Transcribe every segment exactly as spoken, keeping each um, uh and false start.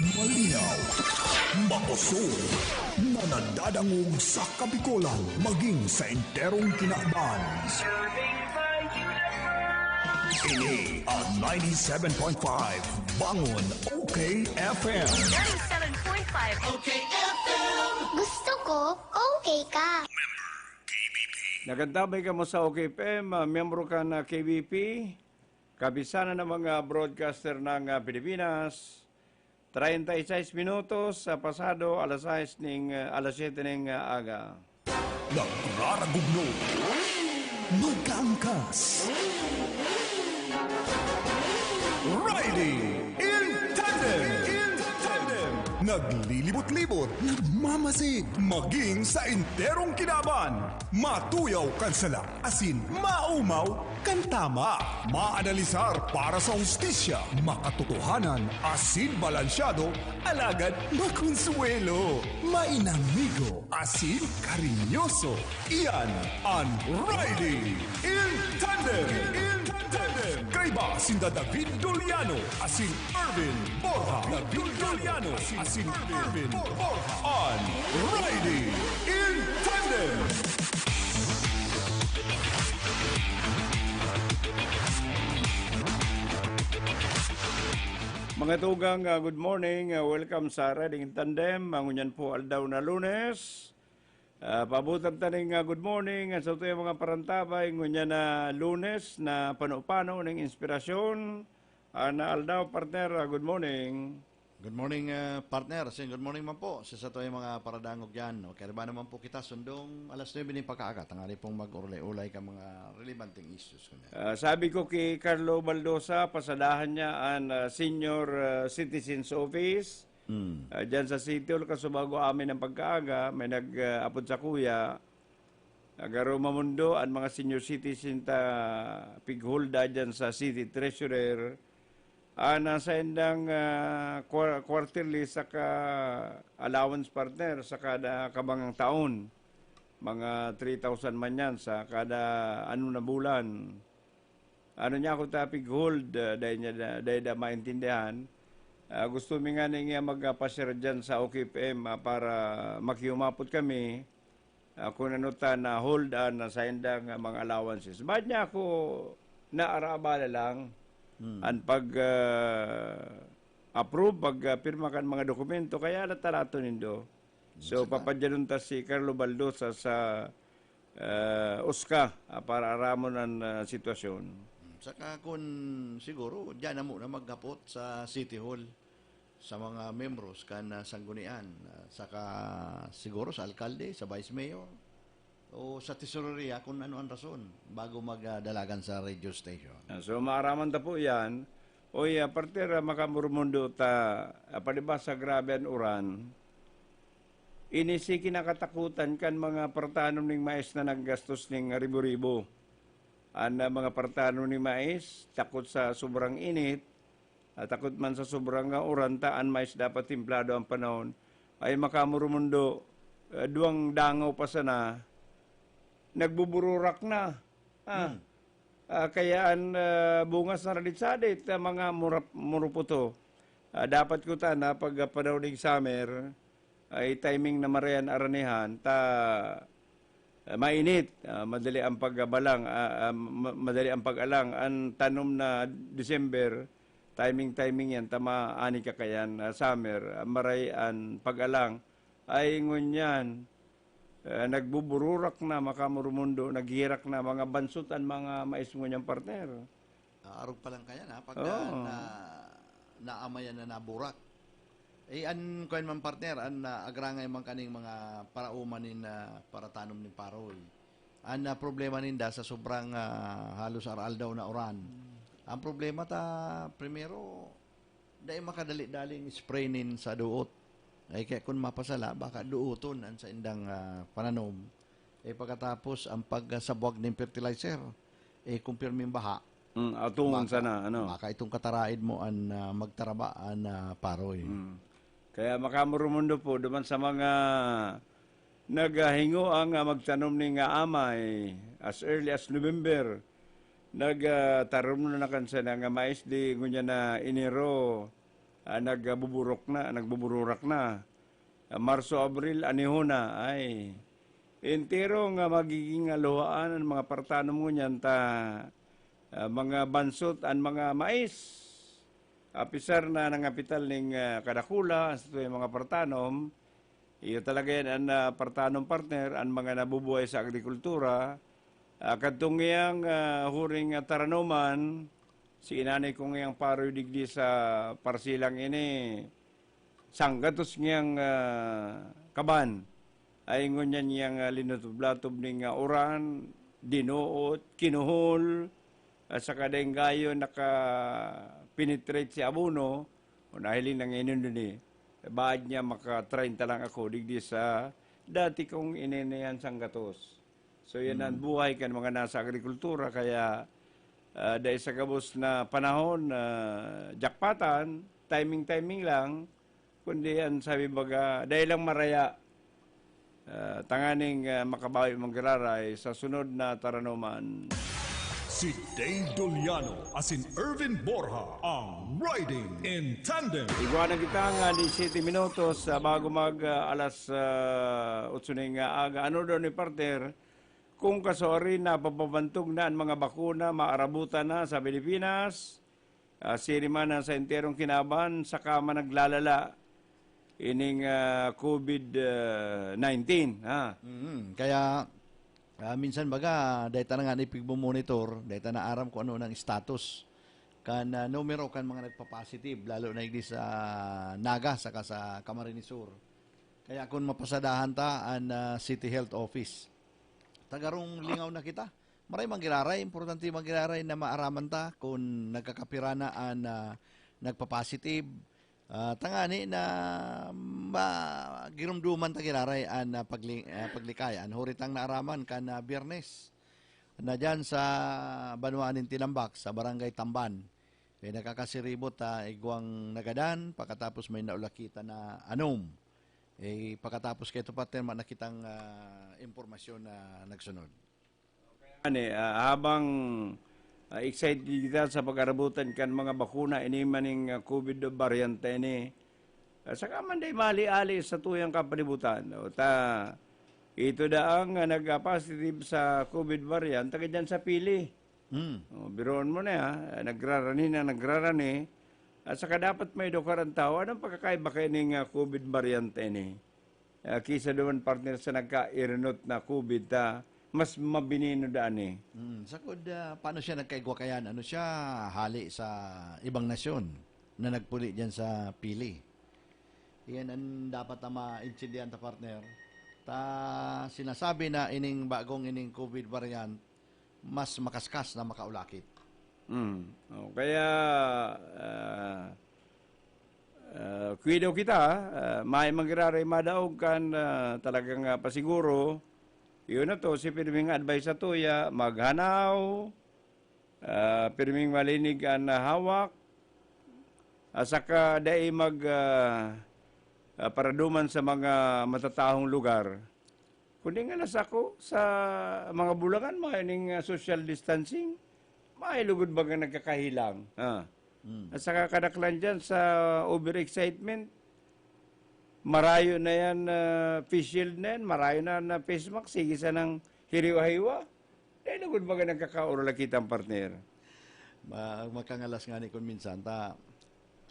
Malinaw, makusog, na nadadangog sa Kabikolan maging sa enterong kinaban. Ini ang ninety-seven point five Bangon O K F M. Ninety-seven point five O K F M. Gusto ko, okay ka. Nagantabay kamo sa O K F M, ah, miyembro ka na K B P, Kapisanan ng mga Broadcaster ng, ah, Pilipinas. Treinta y seis minutos sa pasado alas sais ning, ah, alas siyete ning, ah, aga. Nagraragugno. Mag-aangkas. Riding in tandem. In tandem. Naglilibot-libot, nagmamasid, maging sa enterong kinaban. Matuyaw kan sala, asin maumaw kan tama. Maanalisar para sa hustisya, makatotohanan, asin balansyado, alagad makonsuwelo. Mainamigo, asin karinyoso. Iyan an Riding in Tandem. In Tandem. Kaiba sinda David Doliano asin Erwin Borja. David Doliano asin Erwin Borja. An Riding in Tandem. Mga tugang, ah, good morning. Ah, welcome sa Riding in Tandem. Ah, ngunyan po aldaw na Lunes. Ah, paabotan ta ning, ah, good morning, ah, sa tuyang mga parantabay, ngunyan na Lunes na pano-pano ning inspirasyon. Ah, na aldaw, partner, ah, good morning. Good morning, ah, partner. Sin good morning man po sa satuyang mga paradangog yan. Okay, riba naman po kita, sundong alas nuebe ning pagkaaga, tangali pong mag-ulay-ulay ka mga relevanteng issues. Kunya. Ah, sabi ko ki Carlo Baldosa, pasadahan niya an, ah, Senior, ah, Citizens Office. Mm. Ah, diyan sa City Hall, kasubago amin ang pagkaaga, may nag, ah, apod sa kuya, ah, garo mamundo an mga senior citizen ta pighulda diyan sa City Treasurer. Ah, nasa indang, ah, quar-, quarterly saka allowance, partner, sa kada kabangang taon. Mga three thousand man yan sa kada ano na bulan. Ano niya ako ta pighold, ah, dai niya da, dai da maintindihan. Ah, gusto mi nga niya magpasyar diyan sa O K F M, ah, para makiumapot kami, ah, kung ano ta na hold an, ah, sa indang, ah, mga allowances. Baad niya ako naarabala lang Hmm. an pag, ah, approve, pag, ah, pirma kan mga dokumento, kaya natarato nindo. So, Saka papadyanon ta si Carlo Baldosa sa, ah, uska, ah, para aramon an, ah, sitwasyon. Hmm, saka kun siguro, diyan na muna maghapot sa City Hall, sa mga membros kan, ah, sanggunian, ah, saka siguro sa alkalde, sa vice mayor, o sa tesoreria kun ano an rason, bago magdalagan sa radio station. Ah, so, maaraman ta po yan. Oy, ah, partner, ah, makamurumundo ta, ah, palibhasa grabe an uran. Ini si kinakatakutan kan mga partanom ning mais na naggastos ning ribo-ribo. An, ah, mga partanom ning mais, takot sa sobrang init, ah, takot man sa sobrang, ah, uran, ta an mais dapat templado ang panahon, ay makamurumundo, ah, duwang dangaw pa sana, nagbubururak na. Ah, Hmm. ah, kaya an, ah, bungas na radit-sadit, ah, mga murap-, muruputo. Ah, dapat kuta na pag, ah, panahon ning summer, ay timing na marayan aranihan, ta, ah, mainit, ah, madali ang pagbalang, ah, ah, ma-, madali ang pag-alang. An tanom na December, timing-timing yan, ta maani ka kayan, ah, summer, ah, maray an pag-alang. Ay, ngunyan, ah, nagbubururak na, makamurumundo, naghirak na, mga bansot an mga mais ngunyan, partner. Ah, arog pa lang kaya na, pagka Oo. na, naamayan na naburak. Eh, an, kuwan man, partner, an, ah, agrangay man kaning mga parauman nin, ah, paratanom nin paroy. An, ah, problema ninda sa sobrang, ah, halos ar-aldaw na uran. Hmm. Ang problema ta, primero, dai makadali-daling spray nin sa duot. Ay, kaya kun mapasala, baka duoton an saindang, ah, pananom. Eh, pagkatapos, ang pagsabwag nin fertilizer, eh, kung pirming baha, Mm, atungon baka, sana, ano? baka itong kataraid mo an, ah, magtaraba an, ah, paroy. Mm. Kaya makamurumundo po duman sa mga naghahingoa nga magtanom ning amay as early as November. Nag, ah, tarom na kan sana nga mais di ngunyan na Enero. ah, nagbuburok na, nagbubururak na. Ah, Marso, Abril, anihon na. Ay, entero nga magiging luhaan an mga partanom ngunyan ta, ah, mga bansot an mga mais. Apisar na nangapital ning, ah, kadakula an satuyang mga partanom, iyo talaga yan an, ah, partanom, partner, an mga nabubuhay sa agrikultura. Ah, kadtong iyang, ah, huring, ah, taranoman, si inanay ko ngayang paroy digdi sa parsilang ini, sanggatos ngiyang, ah, kaban. Ay ngunyan niyang, ah, linutob-latob ning, ah, uran, dinuot, kinuhol, at saka dai gayo naka-penetrate si abono, o nahiling na ngayon ni, baad niya maka-treinta lang ako digdi sa dati kong ininihan sanggatos. So, yan ang buhay kan mga nasa agrikultura. Kaya, ah, dahil sa gabos na panahon, ah, jackpotan, timing-timing lang, kundi yan, sabi baga, dahil lang maraya, ah, tanganing, ah, makabawi manggiraray sa sunod na taranoman. Si Dave Doliano asin Ervin Borja ang Riding in Tandem. Igwa na kita nga disisiete minutos, ah, bago mag, ah, alas, ah, otso ning, ah, aga. Ano daw ni partner? Kung kasuarin, napapabantog na an mga bakuna, maarabutan na sa Pilipinas. Ah, sirima na sa enterong kinaban, saka man naglalala ining, ah, COVID nineteen, ha? Mhm. Kaya, ah, minsan baga, dai ta na nga ipigmomonitor, dai ta na aram kung ano nang status kan, ah, numero kan mga nagpa-positive, lalo na igdi sa Naga saka sa Camarines Sur. Kaya kung mapasadahan ta an, ah, City Health Office, tagarong lingaw na kita. Maray manggiraray, importante manggiraray na maaraman ta kung nagkakapira na an, ah, nagpa-positive. Ah, tangani na ma-, giromdoman ta giraray an, ah, pagli-, ah, paglikay. An huri tang naaraman kan, ah, Biyernes na diyan sa banwaan nin Tinambak, sa Barangay Tamban. Eh, nakakasiribot ta igwang nagadan, pakatapos may naulakitan na anom. Eh, pakatapos kaito, partner, man na kitang, ah, impormasyon na nagsunod. Ani, ah, habang, ah, excited kita sa pag-arabutan kan mga bakuna, ini maning, ah, COVID variant na ini, ah, saka man dai mali-ali sa tuyang kapalibutan. O ta, ito daang, ah, nag-positive sa COVID variant, taga dyan sa Pili. Hmm. O, biroon mo na, ah, nagrarani na nagrarani. At saka dapat may dokar ang tao. Anong pagkakaiba kayo ning, ah, COVID variant ini? Ah, kisa duman, partner, sa nagkairinot na COVID, ta mas mabinino daan eh. Hmm. Sakod, ah, paano siya nagkaigwa kayan? Ano siya, hali sa ibang nasyon na nagpuli diyan sa Pili? Iyan ang dapat na maintindihan ta, partner. Ta sinasabi na ining bagong ining COVID variant, mas makaskas na makaulakit. Mm. O, kaya, ah, ah, kuido kita, ah, may manggiraray madaog kan, ah, talagang, ah, pasiguro. Yun na to, si pirming advice sa tuya, maghanaw, ah, pirming malinig an hawak, at saka dai mag, ah, ah, paraduman sa mga matatahong lugar. Kundi nga nasako sa mga bulangan, mga ining, ah, social distancing, may lugod baga nagkakahilang. Ah. Hmm. At saka kadaklan dyan sa overexcitement, marayo na yan, ah, face shield na yan, marayo na na face mask, sige sanang hiriwa-hiwa. Dahil lugod baga nagkakaurala kitang partner. Ma-, makangalas nga ni kun minsan, ta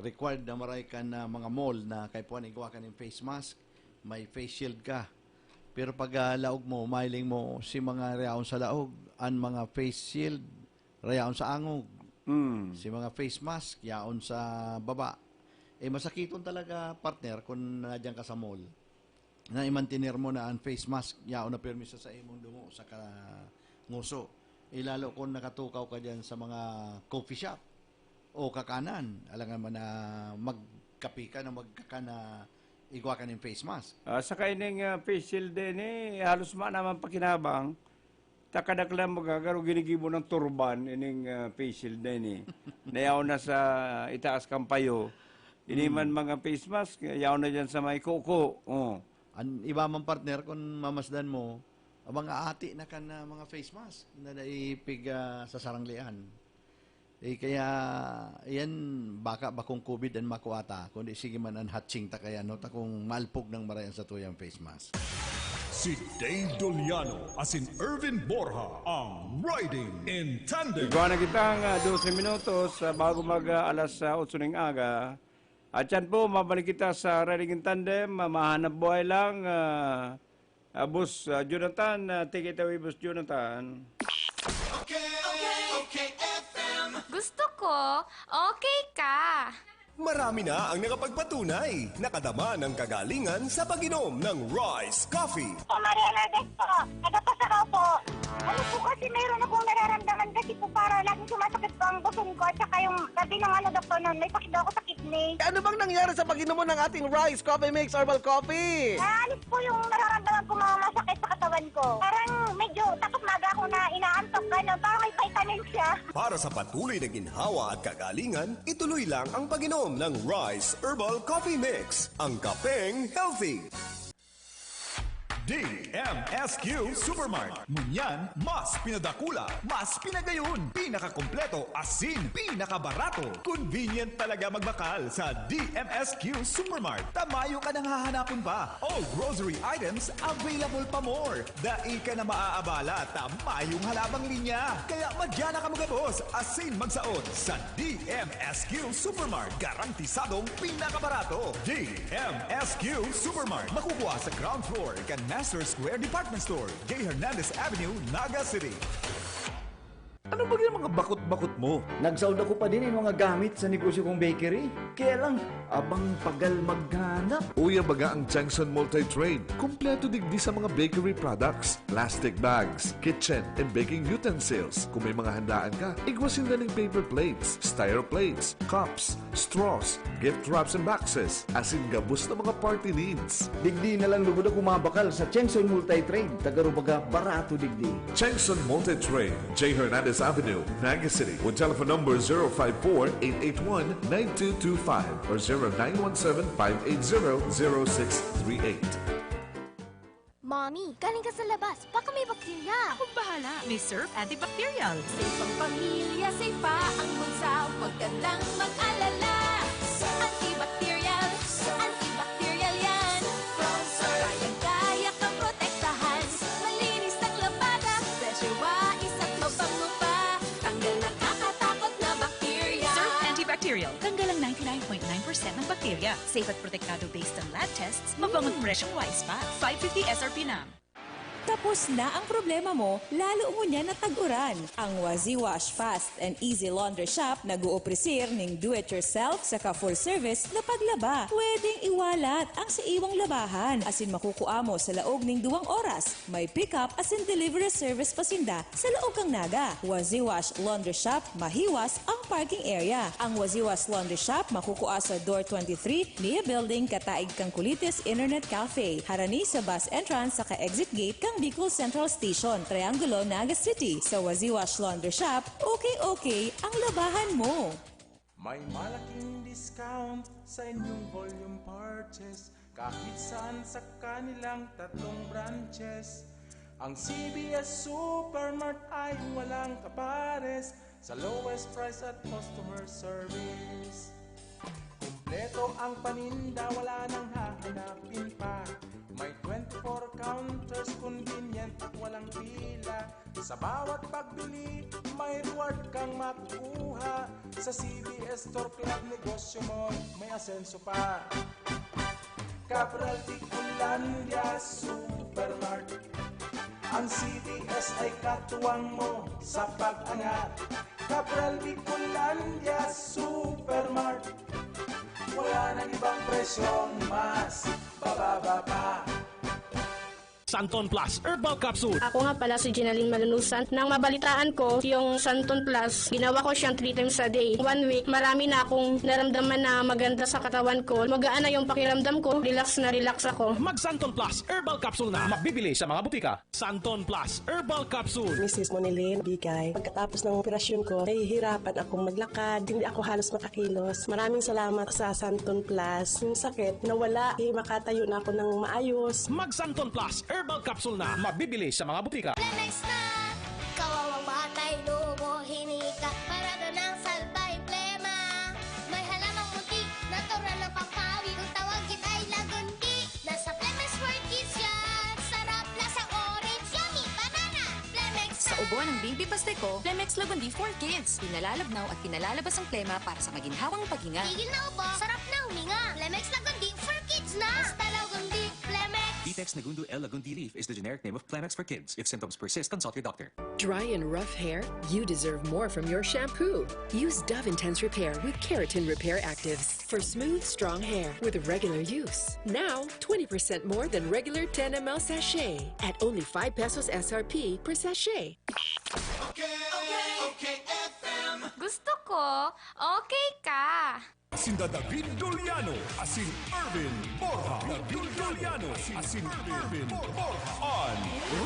required na maray kan, ah, mga mall na kaipuhan igwa ka ning face mask, may face shield ka. Pero pag, ah, laog mo, mahiling mo, si mga riyaon sa laog, an mga face shield, rayaon sa angog. Hmm. Si mga face mask, yaon sa baba. Eh, masakiton talaga, partner, kung nadyan ka sa mall. Na i-mantener mo na ang face mask, yaon na permi sa, sa imong dungo, sa kanguso. Eh, lalo kung nakatukaw ka dyan sa mga coffee shop o kakanan, alangan man na magkape ka na magkaka na igwa ka ning face mask. Ah, saka ining, ah, face shield din eh, halos ma naman pakinabang. Takadaklan magagaro, ginigibo ng turban, ining, ah, face shield na ini. Nayaw na sa itaas kang payo. Ini man mga face mask, yaw na dyan sa may kuko. Oh. An iba man, partner, kung mamasdan mo, abang aati na kan, ah, mga face mask na naipig, ah, sa saranglian. Eh, kaya yan, baka bakong covid an makua ta, kundi sige man an hatching ta kaya, no, ta kung malpog nang maray an satuyang face mask. Si Dave Doliano asin Erwin Borja ang Riding in Tandem. Igwa na kitang ah, dose minutos ah, bago mag ah, alas ah, otso ning aga. At yan po, mabalik kita sa Riding in Tandem, ah, mahanap buhay lang. ah, ah, Boss ah, Jonathan, ah, take it away, Boss Jonathan. Gusto ko, okay ka. Marami na ang nakapagpatunay, nakadama ng kagalingan sa pag-inom ng Rice Coffee. Po, Maria Lourdes po. Taga Pasacao po. Ano po kasi, meron akong nararamdaman kasi po, para laging sumasakit po ang buto ko at saka yung, sabi ng ano, doktor nun, may sakit daw ako sa kidney. Ano bang nangyari sa pag-inom mo ng ating Rice Coffee Mix Herbal Coffee? Naalis po yung nararamdaman ko, mga masakit sa katawan ko. Parang medyo takot maaga ako na inaantok, gano'n. Parang may vitamin siya. Para sa patuloy na ginhawa at kagalingan, ituloy lang ang pag-inom ng Rice Herbal Coffee Mix, ang kapeng healthy. D M S Q Supermart. Ngunyan, mas pinadakula, mas pinagayon, pinakakompleto, asin pinakabarato. Convenient talaga magbakal sa D M S Q Supermart. Tamayo ka nang hahanapon pa. All grocery items available pa more. Dai ka na maaabala ta mayong halabang linya. Kaya madya na kamo gabos, asin magsaot sa D M S Q Supermart. Garantisadong pinakabarato. D M S Q Supermart. Makukuha sa ground floor kan Master Square Department Store. J Hernandez Avenue, Naga City. Ano ba yung mga bakot-bakot mo? Nagsaod ako pa din yung mga gamit sa negosyo kong bakery. Kaya lang, abang pagal maghanap. Uya baga ang Changson Multi-Trade. Kompleto digdi sa mga bakery products, plastic bags, kitchen and baking utensils. Kung may mga handaan ka, igwa sinda ning paper plates, styro plates, cups, straws, gift wraps and boxes, asin gabos na mga party needs. Digdi na lang lugod ako mabakal sa Chengson Multi-Trade, tagarubaga barato digdi. Chengson Multi-Trade, J Hernandez Avenue, Naga City, with telephone number zero five four, eight eight one, nine two two five or zero nine one seven, five eight zero, zero six three eight. Mommy, galing ka sa labas. Baka may bakterya. Akong bahala. May Surf Antibacterial. Safe ang pamilya, safe pa ang bansa. Huwag ka nang mag-alala. Antibacterial, antibacterial yan. Kayang-kaya kang protektahan. Malinis ang labada. Fresh, isang mabango pa. Tanggal nakakatakot na bakterya. Surf Antibacterial. Tanggal ang ninety-nine point nine percent ng bakterya. Safe at protektado based on lab tests. Mabango't presyong wais pa. Five fifty S R P na. Tapos na ang problema mo, lalo ngunyan na tag-uran. Ang Wazi Wash Fast and Easy Laundry Shop nag-oofrecer ning do-it-yourself saka full-service na paglaba. Pwedeng iwalat ang sa iwang labahan asin makukua mo sa laog ning duwang oras. May pick-up asin delivery service pa sinda sa laog kan Naga. Wazi Wash Laundry Shop, mahiwas ang parking area. Ang Wazi Wash Laundry Shop makukua sa Door twenty-three, Nia Building, kataig kan Kulites Internet Cafe, harani sa bus entrance saka exit gate kan Bicol Central Station, Triangulo, Naga City. Sa Wazi Wash Laundry Shop, okay-okay ang labahan mo. May malaking discount sa inyong volume purchase kahit saan sa kanilang tatlong branches. Ang C B S Supermart ay walang kapares sa lowest price at customer service. Kumpleto ang paninda, wala nang hahanapin pa. May twenty-four counters, convenient at walang pila. Sa bawat pagbili, may reward kang makukuha. Sa C B S Store Club, negosyo mo may asenso pa. Cabral Bicolandia Supermart. Ang C B S ay katuwang mo sa pag-angat. Cabral Bicolandia Supermart. Wala nang ibang presyong mas bababa pa. Santon Plus Herbal Capsule. Ako nga pala si Ginaline Malunusan. Nang mabalitaan ko yung Santon Plus, ginawa ko siyang three times a day. One week, marami na akong naramdaman na maganda sa katawan ko. Magaan na yung pakiramdam ko. Relax na relax ako. Mag Santon Plus Herbal Capsule na. Mabibili sa mga butika. Santon Plus Herbal Capsule. Misis Monilin Bigay, pagkatapos ng operasyon ko, nahihirapan akong maglakad. Hindi ako halos makakilos. Maraming salamat sa Santon Plus. Yung sakit, nawala. Eh, makatayo na ako ng maayos. Mag Santon Plus Herbal Capsule na. Mabibili sa mga butika. Nice na! Kawawang batay, lumo, hinika. Parada ng Ubo ng Baby Pasteco, Plemex Lagundi for Kids. Pinalalabnaw at pinalalabas ang plema para sa maginhawang paghinga. Tigil na ubo, sarap na huminga. Plemex Lagundi for Kids na! Basta Lagundi, Plemex! Ditex Negundo L Lagundi Leaf is the generic name of Plemex for Kids. If symptoms persist, consult your doctor. Dry and rough hair? You deserve more from your shampoo. Use Dove Intense Repair with Keratin Repair Actives for smooth, strong hair with regular use. Now, twenty percent more than regular ten M L sachet at only five pesos S R P per sachet. Okay, okay, okay, F M. Gusto ko, okay ka. Sinda David Doliano asin Erwin Borja. David Doliano asin Erwin Borja on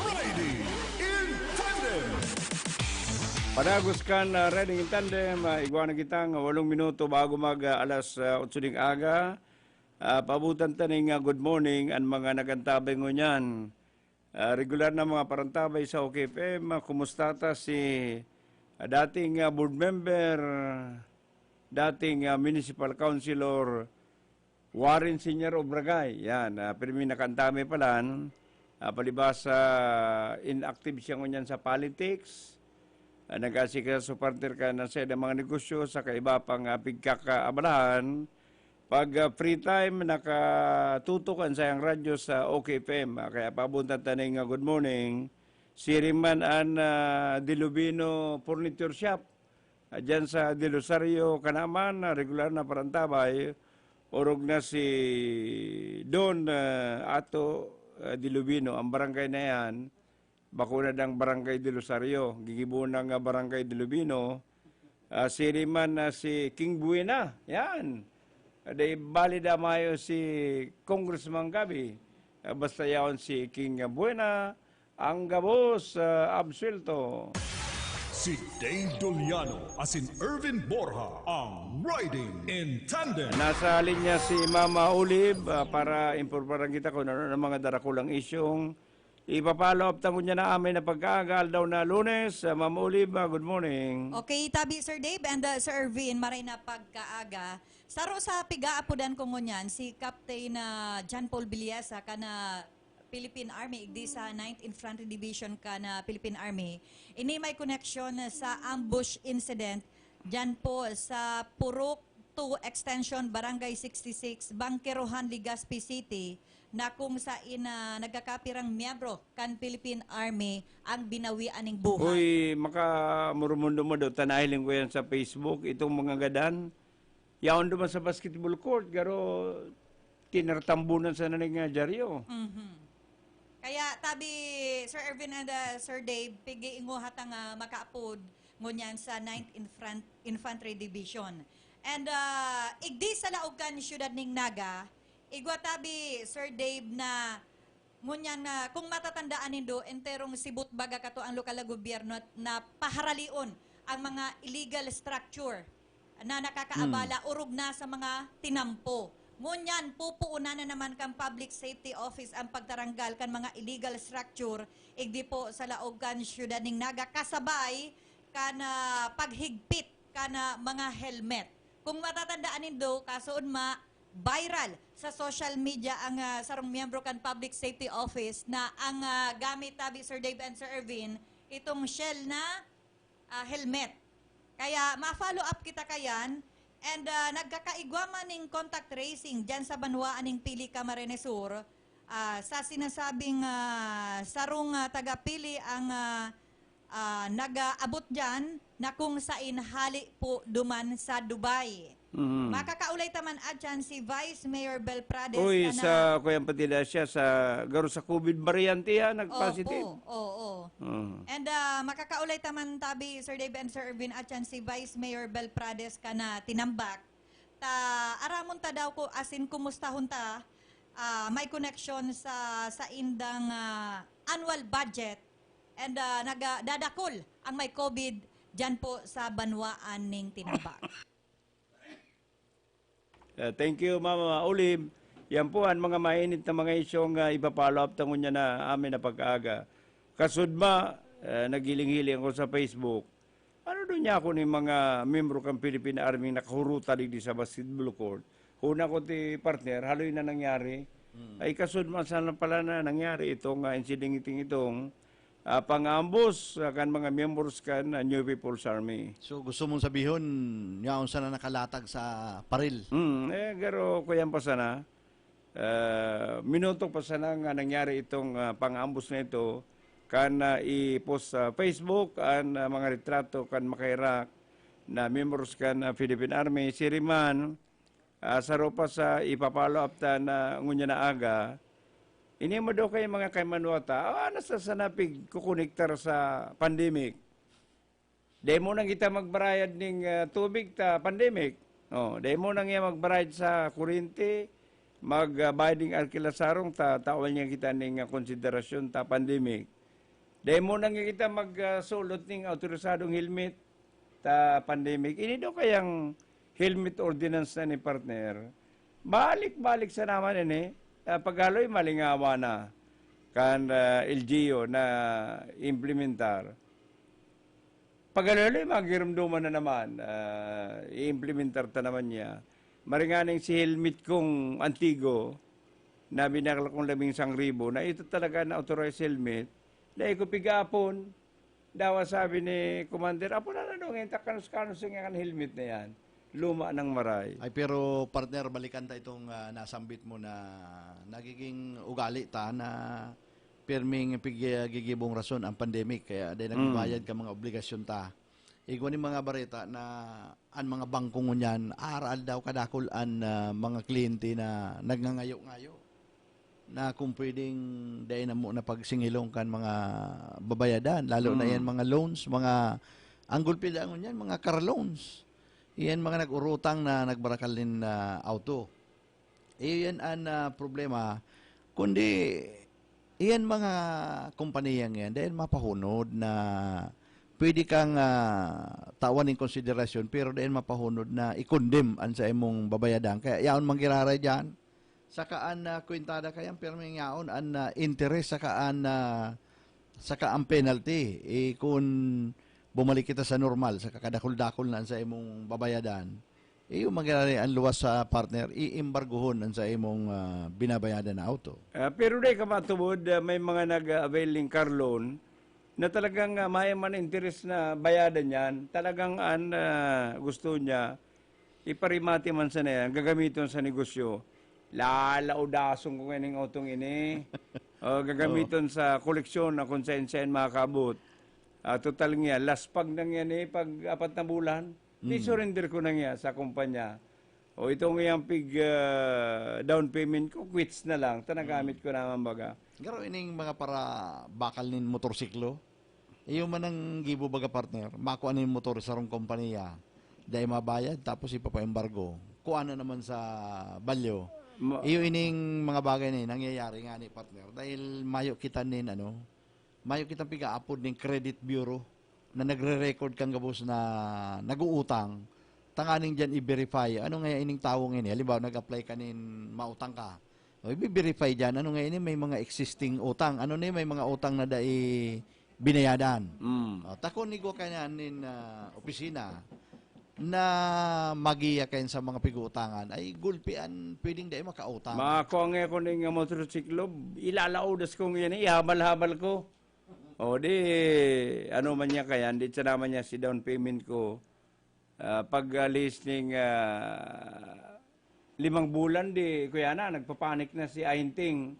Riding in Tandem. Padagos kan uh, Riding in Tandem, uh, igwa na kitang walong minuto bago mag uh, alas uh, otso ning aga. Uh, pabutan ta ning uh, good morning an mga nagantabay ngunyan. Ah, regular na mga parantabay sa OK F M, ah, kumusta ta si, ah, dating, ah, board member, dating, ah, municipal councilor, Warren Senior Obregay. Yan, ah, pirmi nakaantabay palan. Ah, palibas, ah, inactive siya ngunyan sa politics. Ah, nag-aasikaso partner ka na sa mga negosyo, sa kaiba pang, ah, pigkakaabalahan. Pag, ah, free time, nakatutok an sayang radyo sa OK F M. Ah, kaya paabot na taning, ah, good morning. Siring man an, ah, Dilubino Furniture Shop. Ah, dyan sa Del Rosario, Canaman, ah, regular na parantabay. Orog na si Don, ah, Ato, ah, Dilubino, ang barangay na yan. Bako na dang Barangay del Rosario, gigibo na nga Barangay del Lubino. Ah, siring man na si King Buena, yan. Di bali da mayo si Congressman Gabi. Ah, basta yaon si King Buena, ang gabos, ah, absuelto. Si Dave Doliano asin Erwin Borja ang Riding in Tandem. Nasa linya si Mama Olive, ah, para impormaran kita kung ano ang mga darakulang isyong ipapalo up tangon niya na amay na pagkaaga, aldaw na Lunes. Ah, Ma'am Olive, ah, good morning. Okay, tabi Sir Dave and uh, Sir Erwin, maray na pagkaaga. Saro sa pigaapodan ko ngunyan, si Captain ah, John Paul Villesa kana Philippine Army, igdi sa Ninth Infantry Division kana Philippine Army. Ini may koneksyon sa ambush incident dyan po sa Purok two Extension, Barangay sixty-six, Bangkerohan, Legazpi City, na kung sain na nagkakapirang miyembro kan Philippine Army ang binawian ning buhay. Uy, makamurumundo mo daw, tanahiling ko yan sa Facebook, itong mga gadan, yaon duman sa basketball court, garo tinartambunan sa naning nga dyaryo. Mhm. Kaya tabi, Sir Erwin and uh, Sir Dave, pigi-inguha ta nga makaapod ngunyan sa Ninth Infran- Infantry Division. And uh, igdi sa laog kan siyudad ning Naga, igwa tabi, Sir Dave, na ngunyan na kung matatandaan nindo, enterong sibot baga kato ang lokal na gobyerno na paharalion ang mga illegal structure na nakakaabala orog na sa mga tinampo. Ngunyan, pupuunan na naman kan Public Safety Office ang pagtaranggal kan mga illegal structure, igdi po sa laog kan siyudad ning Naga, kasabay kan ah, paghigpit kan ah, mga helmet. Kung matatandaan nindo, kasuodma, viral sa social media ang ah, sarong miyembro kan Public Safety Office na ang ah, gamit tabi, Sir Dave and Sir Erwin, itong shell na ah, helmet. Kaya ma-follow up kita kayan. And ah, nagkakaigwa man ning contact tracing dyan sa banwaan ning Pili, Camarines Sur. Ah, sa sinasabing ah, sarong ah, taga-Pili ang ah, ah, nag-aabot dyan na kung sain hali po duman sa Dubai. Mhm. Makakaulay taman atyan si Vice Mayor Belprades Uy, na sa Kuyang Padilla siya, sa garo sa COVID variante yan, nag-positive. Opo, oo. Mhm. And ah, makakaulay taman tabi, Sir Dave and Sir Erwin, atyan si Vice Mayor Belprades ka na tinambak. Ta aramon ta daw ko asin kumustahon ta ah, may koneksyon sa sa indang ah, annual budget and ah, nagadadakol ang may COVID dyan po sa banwaan ning tinambak. Uh, thank you, Mama Olive. Yan po ang mga mainit na mga isyong uh, ipapalo up tangon niya na amin na pag-aga. Kasudma, uh, naghiling-hiling ako sa Facebook. Ano doon niya ako ni mga membro kan Philippine Army nakahuruta digdi sa basketball court? Huna ko ti partner, haloy na nangyari. Ay kasudma sana pala na nangyari itong uh, insideng iting itong ah, pang-ambush, ah, kan mga miyembros kan, ah, New People's Army. So, gusto mong sabihon, yaon sana nakalatag sa paril? Hmm, eh, pero kuyan pa sana, ah, minuto pa sana nga nangyari itong, ah, pang-ambush na ito, kan, ah, i-post sa Facebook an, ah, mga retrato kan makaherak na miyembros kan, ah, Philippine Army. Siring man, ah, saro pa sa ipa-follow up ta na ngunyan na aga, ini mo daw kay mga kaimanuwata, ah, nasa sana pigkukonektar sa pandemic. Dai mo nang kita magbarayad ning, ah, tubig ta pandemic. Oh, dai mo nang iya magbarayad sa kuryente, mag, ah, bayad ning alkiler sa harong ta tawan niya kita ning, ah, konsiderasyon ta pandemic. Dai mo nang kita mag, ah, sulot ning awtorisadong helmet ta pandemic. Ini daw kayang helmet ordinance na ni partner. Balik-balik sa naman ini. Ah, pag-aloy, malingawa na kan, ah, L G U na implementar. Pag-aloy-aloy, magirumduman na naman, ah, i-implementar ta naman niya. Maringaning si helmet kong antigo, na binakal kong labing isang ribo, na ito talaga na authorized helmet, dai ko pigapon. Dawa sabi ni Commander, "Apo na, ano, ngayon, takanos-kanos nga kan helmet na yan? Luma nang maray." Ay, pero partner, balikan ta itong, ah, nasambit mo na nagiging ugali ta na pirming pigigibong rason ang pandemic, kaya dai Mm. nagbabayad ka mga obligasyon ta. Igwa ning mga bareta na an mga bangko ngunyan, aral daw kadakul an, ah, mga kliyente na nagngangayo-ngayo na kung pwedeng dai na muna pagsingilong kan mga babayadan, lalo na Mm. yan mga loans, mga, ang gulpi daw ngunyan, mga car loans. Yan mga nag-urutang na nagbarakal nin, ah, auto. Iyo yan an, ah, problema. Kundi, iyan mga kompaniyang yan, dai yan mapahunod na pwede kang, ah, tawan nin konsiderasyon, pero dai yan mapahunod na i-condemn an saimong babayadan. Kaya yaon manggiraray diyan. Saka an, ah, kwentada kayan, pirming yaon an, ah, interes, saka an, ah, saka an penalty. Eh, kun bumalik kita sa normal, saka kadakul-dakul na an saimong babayadan, iyo mangyayari an luwas sa partner, iembargohon an saimong, ah, binabayadan na auto. Ah, pero dai ka matubod, ah, may mga nag-a-avail ning car loan na talagang, ah, mayo man interes na bayadan yan. Talagang an, ah, gusto niya, iparimate man sana yan, gagamiton sa negosyo. Lalaudason ko nganing otong ini. O, gagamiton Oo. sa koleksyon na kung sain-sain makakabot. Ah, total nga, laspag na nga ni pag apat na bulan. Mm. Ni-surrender ko na nga sa kumpanya. O, itong iyang pig, ah, down payment ko, quits na lang. Ta nagamit Mm. ko naman baga. Garo ining mga para bakal nin motorsiklo? Iyo man ang gibo baga, partner. Makua nin motor sa sarong kompanya. Dai mabayad, tapos ipapaembargo. Kua na naman sa balyo. Ma- Iyo ining mga bagay na yun, nangyayari nga ni, partner. Dahil mayo kita nin, ano, mayo kitang pigaapod ning credit bureau na nagre-record kan gabos na nag-uutang, tanganing diyan i-verify. Ano nga ining tawo nga ini? Halimbawa, nag-apply ka nin mautang ka. O, i-verify diyan. Ano nga ini? May mga existing utang. Ano ni? May mga utang na dai binayadan. Mm. O, ta kun igwa ka na nin, ah, opisina na magiya kayan sa mga pig-uutangan, ay gulpi an pwedeng dai makautang. Makakua nga ako ning motorsiklo, ilalaudas ko ngayon, ihabal-habal ko. O, di, ano man niya kaya, di sana man niya si down payment ko. Ah, pag, ah, lihis ning, ah, limang bulan, di, kuya na, nagpapanik na si Ahinting.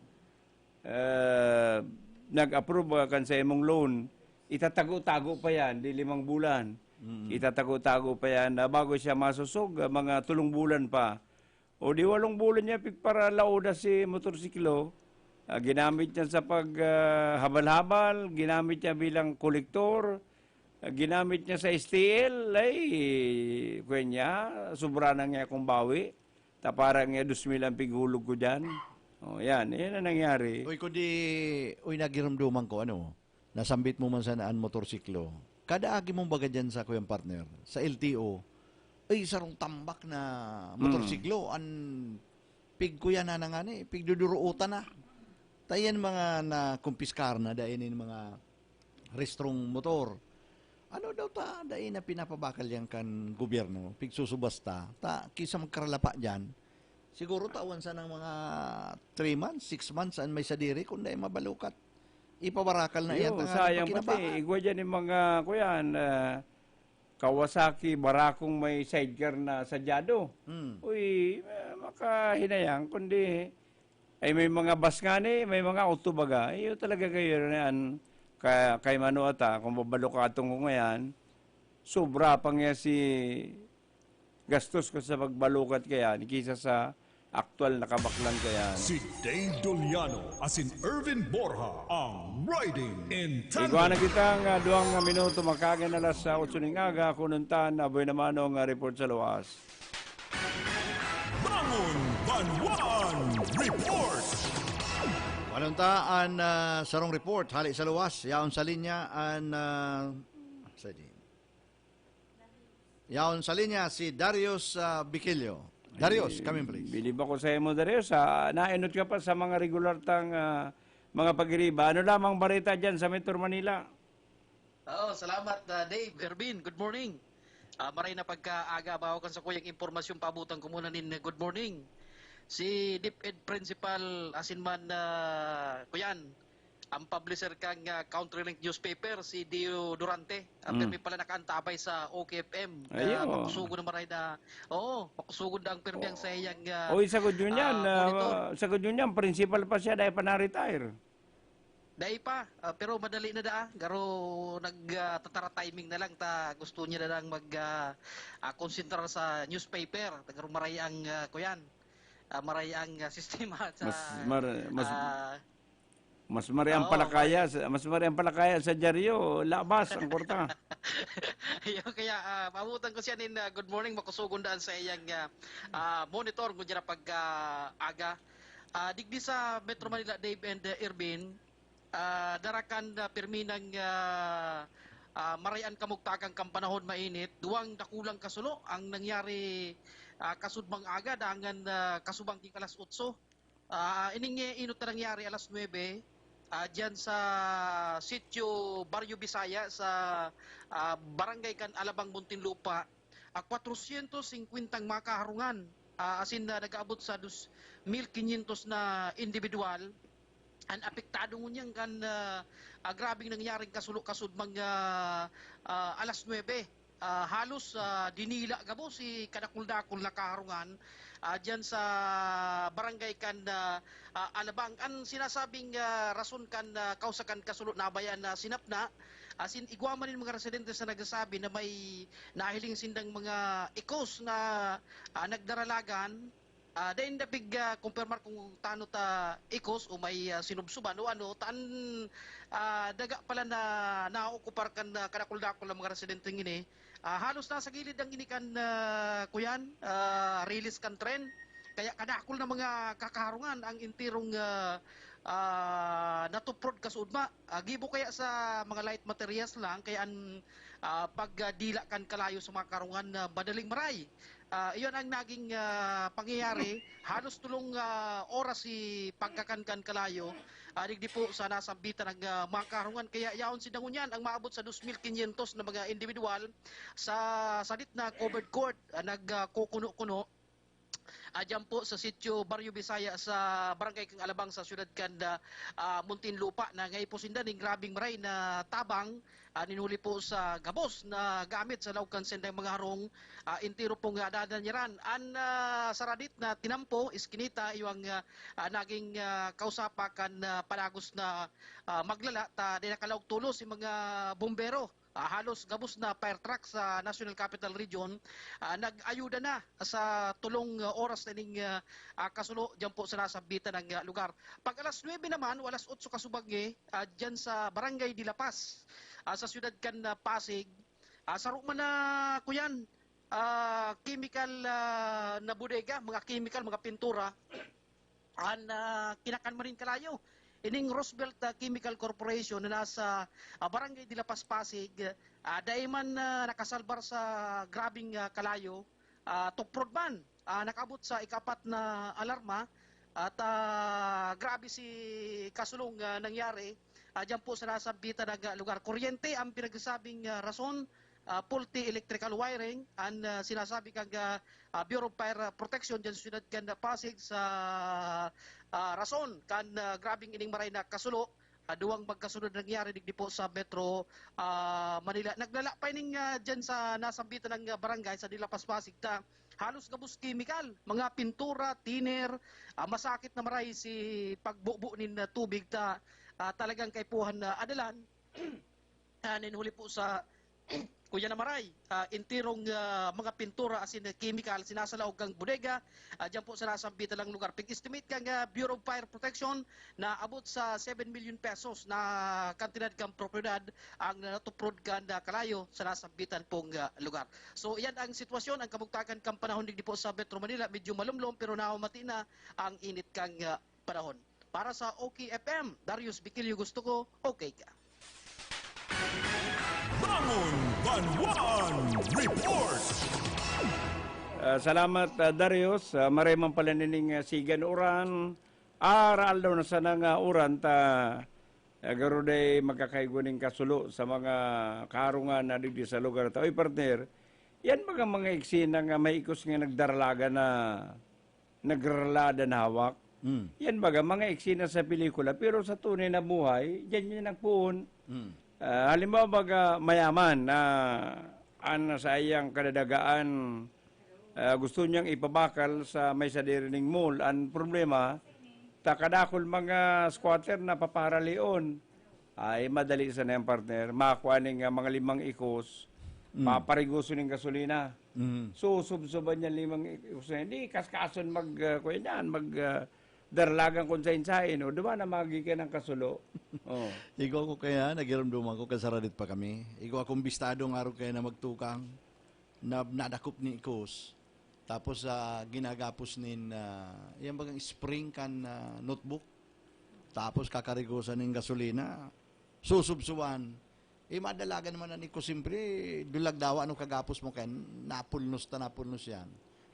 Ah, nag-approve, ah, kan sa imong loan. Itatago-tago pa yan, di limang bulan. Mm. Itatago-tago pa yan, ah, bago siya masusog, ah, mga tulong bulan pa. O di walong bulan niya pigparalauda si motorsiklo. Ah, ginamit niya sa pag, ah, habal-habal, ginamit niya bilang kolektor, ah, ginamit niya sa S T L, ay, kuwan niya, sobra na nga akong bawi. Ta parang nga dos mil ang pighulog ko diyan. O, yan, yan ang nangyari. Uy, kundi, uy, nagirumduman ko, ano, nasambit mo man sana an motorsiklo. Kada agi mong baga diyan sa kuyang partner, sa L T O, ay, sarong tambak na Hmm. motorsiklo, an pigkuya na na ngani, pigduduruotan na. Ta yan mga nakumpiskar na, dai nin mga restrong motor. Ano daw ta, dai na pinapabakal yan kan gobyerno, pigsusubasta. Ta, kisa magkaralapa diyan, siguro tawan sa ng mga three months, six months, an may sadiri, kung dai mabalukat. Ipabarakal na yan, Iyo, tanganing sayang pati. pakinabangan. Igwa dyan yung mga, kuyan, ah, Kawasaki, barakong may sidecar na sadyado. Hmm. Uy, eh, makahinayang, kundi ay may mga bus nga ni, may mga auto baga. Iyo talaga kayo na yan. Kaya, kay Mano ata, kung babalukatong ko ngayon, sobra pa nga si gastos ko sa pagbalukat kaya kisa sa aktual na kabaklan kaya. Si Dave Doliano asin Irvin Borja ang Riding in Igwa na Tandem. kita nga duwang nga minuto, makagin alas sa otso ning aga, kununtan, aboy naman ang report sa luwas. Bangon Banwan Report. Manunta an ah, sarong report, hali sa luwas, yaon sa linya an ah, sa di. Yaon sa linya si Darius ah, Biquilio. Darius, come in please. Bilib ako sa imo, Darius. Ah, nainot ka pa sa mga regular tang ah, mga pagiriba. Ano lamang bareta dyan sa Metro Manila? Oo, salamat, ah, Dave, Ervin. Good morning. Ah, maray na pagkaaga, bago kan sa kuyang impormasyon, paabutan ko muna nin, ah, good morning. Si DepEd Principal asin man, ah, kuyan, ang publisher kan, ah, Country Link newspaper, si Dio Durante. Ah, Mm. pirmi pala nakaantabay sa O K F M. Ah, Ayun. makusugon na maray na, oo, makusugon na ang pirmi ang sa iyang, ah, O, isa ko dyan, ah, monitor. uh, isa ko dyan, principal pa siya, dahil pa na-retire. Dai pa, ah, pero madali na daa. Garo nag, ah, tatara timing na lang ta gusto niya na lang mag, ah, ah, konsentrar sa newspaper. Ta garo maray ang, ah, kuyan. Ah, maray ang, ah, sistema sa, Mas mar- mas ah, mas mari ang Oo, palakaya, sa- mas mari ang palakaya sa dyaryo, labas ang kwarta. Ayun, kaya ah, paabutan ko siya nin ah, good morning, makusugon daan sa iyang ah, ah, monitor ngunyan na pag ah, aga. Ah, digdi sa Metro Manila, Dave and uh, Irvin, ah, darakan na pirmi nang ah, ah, marayan kamugtakan kan panahon mainit, duwang dakulang kasulo ang nangyari ah, kasudmang aga dangan ah, kasubang king alas otso. Ah, ining eh, inot na nangyari alas nuebe, ah, diyan sa sitio Barrio Bisaya sa ah, barangay kan Alabang, Muntinlupa. Ah, kwatrosyentos singkwentang mga kaharungan, ah, asin na nag-aabot sa dos mil kinyentos na individual an apektado ngunyan kan ah, ah, grabeng nangyaring kasulo-kasud mga ah, alas nuebe. Ah, halos ah, dinila gabos si kadakul-dakul na kaharungan ah, diyan sa barangay kan ah, ah, Alabang. An sinasabing ah, rason kan ah, kausa kan kasulo nabayan na sinapna, asin igwa man nin mga residente sa nagsasabi na may nahiling sindang mga ikos na ah, nagdaralagan. Ah, dai nda pig ah, kumpirmar kung tano ta ikos o may ah, sinubsuban o ano, tan ah, daga pala na naokupar kan ah, kadakul-dakul na mga residente ngini. Ah, halos nasa gilid ang ini kan ah, kuyan, ah, release kan tren. Kaya kadakul na mga kakaharungan ang enterong ah, ah, natuprod kasuodma. Ah, gibo kaya sa mga light materials lang, kaya an ah, pagdila kan kalayo sa mga karungan na madaling maray. Ah, iyon ang naging ah, pangyayari. Halos tulong ah, oras si pagkakan kan kalayo. Ah, digdi po sa nasambitan ng ah, mga karungan. Kaya yaon si Dangunyan ang maabot sa dos mil kinyentos na mga individual sa sadit na covered court ah, nagkukuno-kuno. Ah, dyan po sa sitio Barrio Bisaya sa Barangay Kang Alabang sa siyudad kan ah, Muntinlupa na ngay po sinda ning grabing maray na tabang ah, ninuli po sa gabos na gamit sa laog kan sindang mga harong ah, entero pong ah, dadanyaran. An ah, saradit na tinampo, iskinita, iwang ah, ah, naging ah, kausapa kan ah, panagos na ah, maglala ta di nakalaog tulos si mga bombero. Ah, halos gabos na fire truck sa National Capital Region ah, nag-ayuda na sa tulong ah, oras na ning ah, ah, kasulo dyan po sa nasambitan ng ah, lugar. Pag alas nuebe naman o alas otso kasubagngi, ah, dyan sa Barangay de la Paz, ah, sa siyudad kan ah, Pasig, ah, saro man na, kuyan, ah, chemical ah, na bodega, mga chemical, mga pintura, an ah, kinakan man nin kalayo. Ining Roosevelt ah, Chemical Corporation na nasa ah, Barangay de la Paz, Pasig, ah, dai man ah, nakasalbar sa grabing ah, kalayo, ah, tuprod man. Ah, nakaabot sa ikapat na alarma at ah, grabe si kasulong ah, nangyari ah, dyan po sa nasambitan na lugar. Kuryente ang pinagsasabing ah, rason, ah, faulty electrical wiring, ang ah, sinasabi kang ah, ah, Bureau of Fire Protection dyan sa siyudad kan Pasig sa ah, rason kan ah, grabing ining maray na kasulo. Ah, duwang magkasunod nangyari digdi po sa Metro, ah, Manila. Naglala pa ining, ah, dyan sa nasambitan ng, ah, barangay sa Dilapas, Pasig ta. Halos gabos chemical, mga pintura, thinner, ah, masakit na maray si pagbubo nin, ah, tubig ta, ah, talagang kaipuhan na adalan. Ah, nin huli po sa kuya na maray, ah, enterong, ah, mga pintura asin chemical sinasalaog kang bodega, ah, diyan po sa nasambitan lang lugar. Pig-estimate kang, ah, Bureau of Fire Protection na abot sa seven million pesos na kantidad kang propiedad ang natuprod kan, ah, kalayo sa nasambitan pong, ah, lugar. So, iyan ang sitwasyon, ang kabugtakan kang panahon digdi po sa Metro Manila. Medyo malumlom pero namamati na ang init kang, ah, panahon. Para sa O K F M, Darius Bikilio gusto ko, okay ka. Bangon Banwaan Report! Ah, salamat, ah, Darius. Ah, maray man pala nining, ah, sigan uran. Araal daw na sana nga uran ta, ah, garo day magkakaigwa ning kasulo sa mga karungan na digdi sa lugar ta. Oy, partner, yan baga mga eksena nga may ikos nga nagdaralaga na nagraralada na hawak. Mm. Yan baga mga eksena sa pelikula, pero sa tunay na buhay, diyan yan nagpoon. Mm. Ah, halimbawa baga mayaman na an sa iyang kadadagaan, ah, gusto niyang ipabakal sa may sadiri ning mall. Ang problema, ta kadakul mga squatter na paparalion. Ay, madali sana yan, partner. Makakua ning, ah, mga limang ikos, Mm. paparigoso ning gasolina. Mm. So, subsuban niya limang ikos na yan. Di, kaskason mag, ah, kuya niyan, mag, ah, darlagan kung sain-sain. O, diba na magikan ang kasulo? Oh. Igwa ko kaya, nagiramduman ko, kasaradit pa kami. Igwa akong bistado nga aron kaya na magtukang, na nadakop ni ikos. Tapos, ah, ginagapos nin, ah, yan bagang spring kan, ah, notebook. Tapos kakarigosan nin gasolina. Susubsuban. Eh, madalagan naman an ikos, siyempre, dulag dawa, ano kagapos mo kaya, napulnos ta, napulnos yan.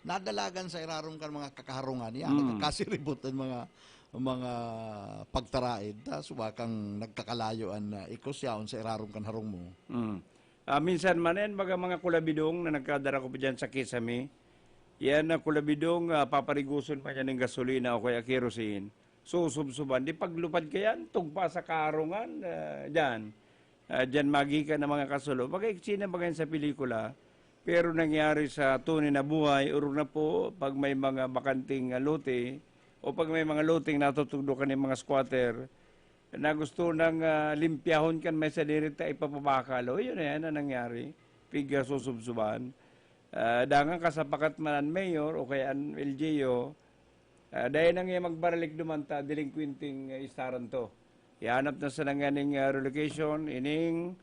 Nadalagan sa irarom kan mga kakaharungan. Yan, Mm. nagkakasiribot an mga, mga pagtaraid. Ta, suba kang nagkakalayo an, ah, ikos yaon sa irarom kan harong mo. Mm. Ah, minsan man, yan, baga mga kulabidong na nagkadara ko pa dyan sa Kisame. Yan na kulabidong, ah, paparigoson pa niya ng gasolina o kaya kerosene. Susubsuban. Di paglupad ka yan, tugpa sa karungan, ah, dyan. Ah, dyan magikan ang mga kasulo. Baga eksena baga yan sa pelikula. Pero nangyari sa tunay na buhay, urog na po, pag may mga bakanting, ah, lote, o pag may mga loteng natutugdokan ng mga squatter, na gusto nang, ah, limpyahon kan may sadiri ta ipapabakal. O, yun na yan ang nangyari. Pigkasusubsuban. Ah, dangan kasapakat man an mayor o kaya an L G U, ah, dai na nga magbaralik duman ta, delinkwenteng, ah, istaran to. Ihanap na sa nanganing, ah, relocation, ining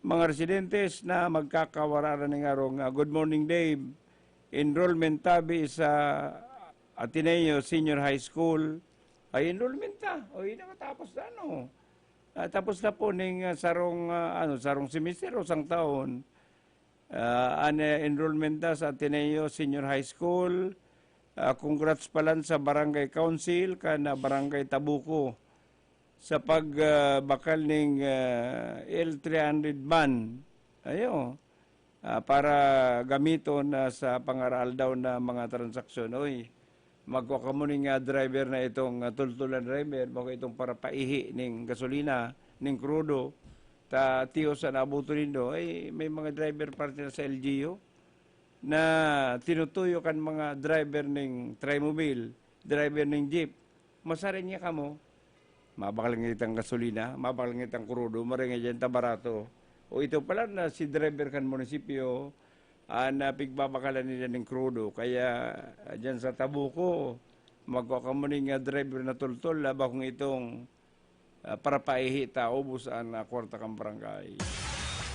mga residentes na magkakawararan ning arong, ah, Good morning, Dave. Enrollment tabi sa Ateneo Senior High School. Ay, enrollment ta. O, yun, nakatapos na, ano. Ah, tapos na po ning, ah, sarong, ah, ano, sarong semester o sang taon. Ah, an, eh, enrollment na sa Ateneo Senior High School. Ah, congrats palan sa Barangay Council kan, ah, Barangay Tabuco sa pag, ah, bakal ning, ah, L three hundred van. Ayo. Ah, para gamiton na sa pangaraal daw na mga transaksyon. Oy, magkua kamo ning, ah, driver na itong, ah, tultulan driver, bako itong para paihi ning gasolina, ning krudo. Ta tiyo sa nabuto nindo, ay may mga driver partner sa L G U na tinutuyo kan mga driver ning trimobile, driver ning jeep. Masarin niya kamo, mabakal nga itang gasolina, mabakal nga itang krudo, maring nga dyan ta barato. O ito pala na si driver kan munisipyo, ah, na pigbabakalan nila ning krudo. Kaya, ah, dyan sa Tabuco, magkua kamo ning, ah, driver na tultol, ah, bakong itong, ah, para paihi ta, ubos an, ah, kwarta kan barangay.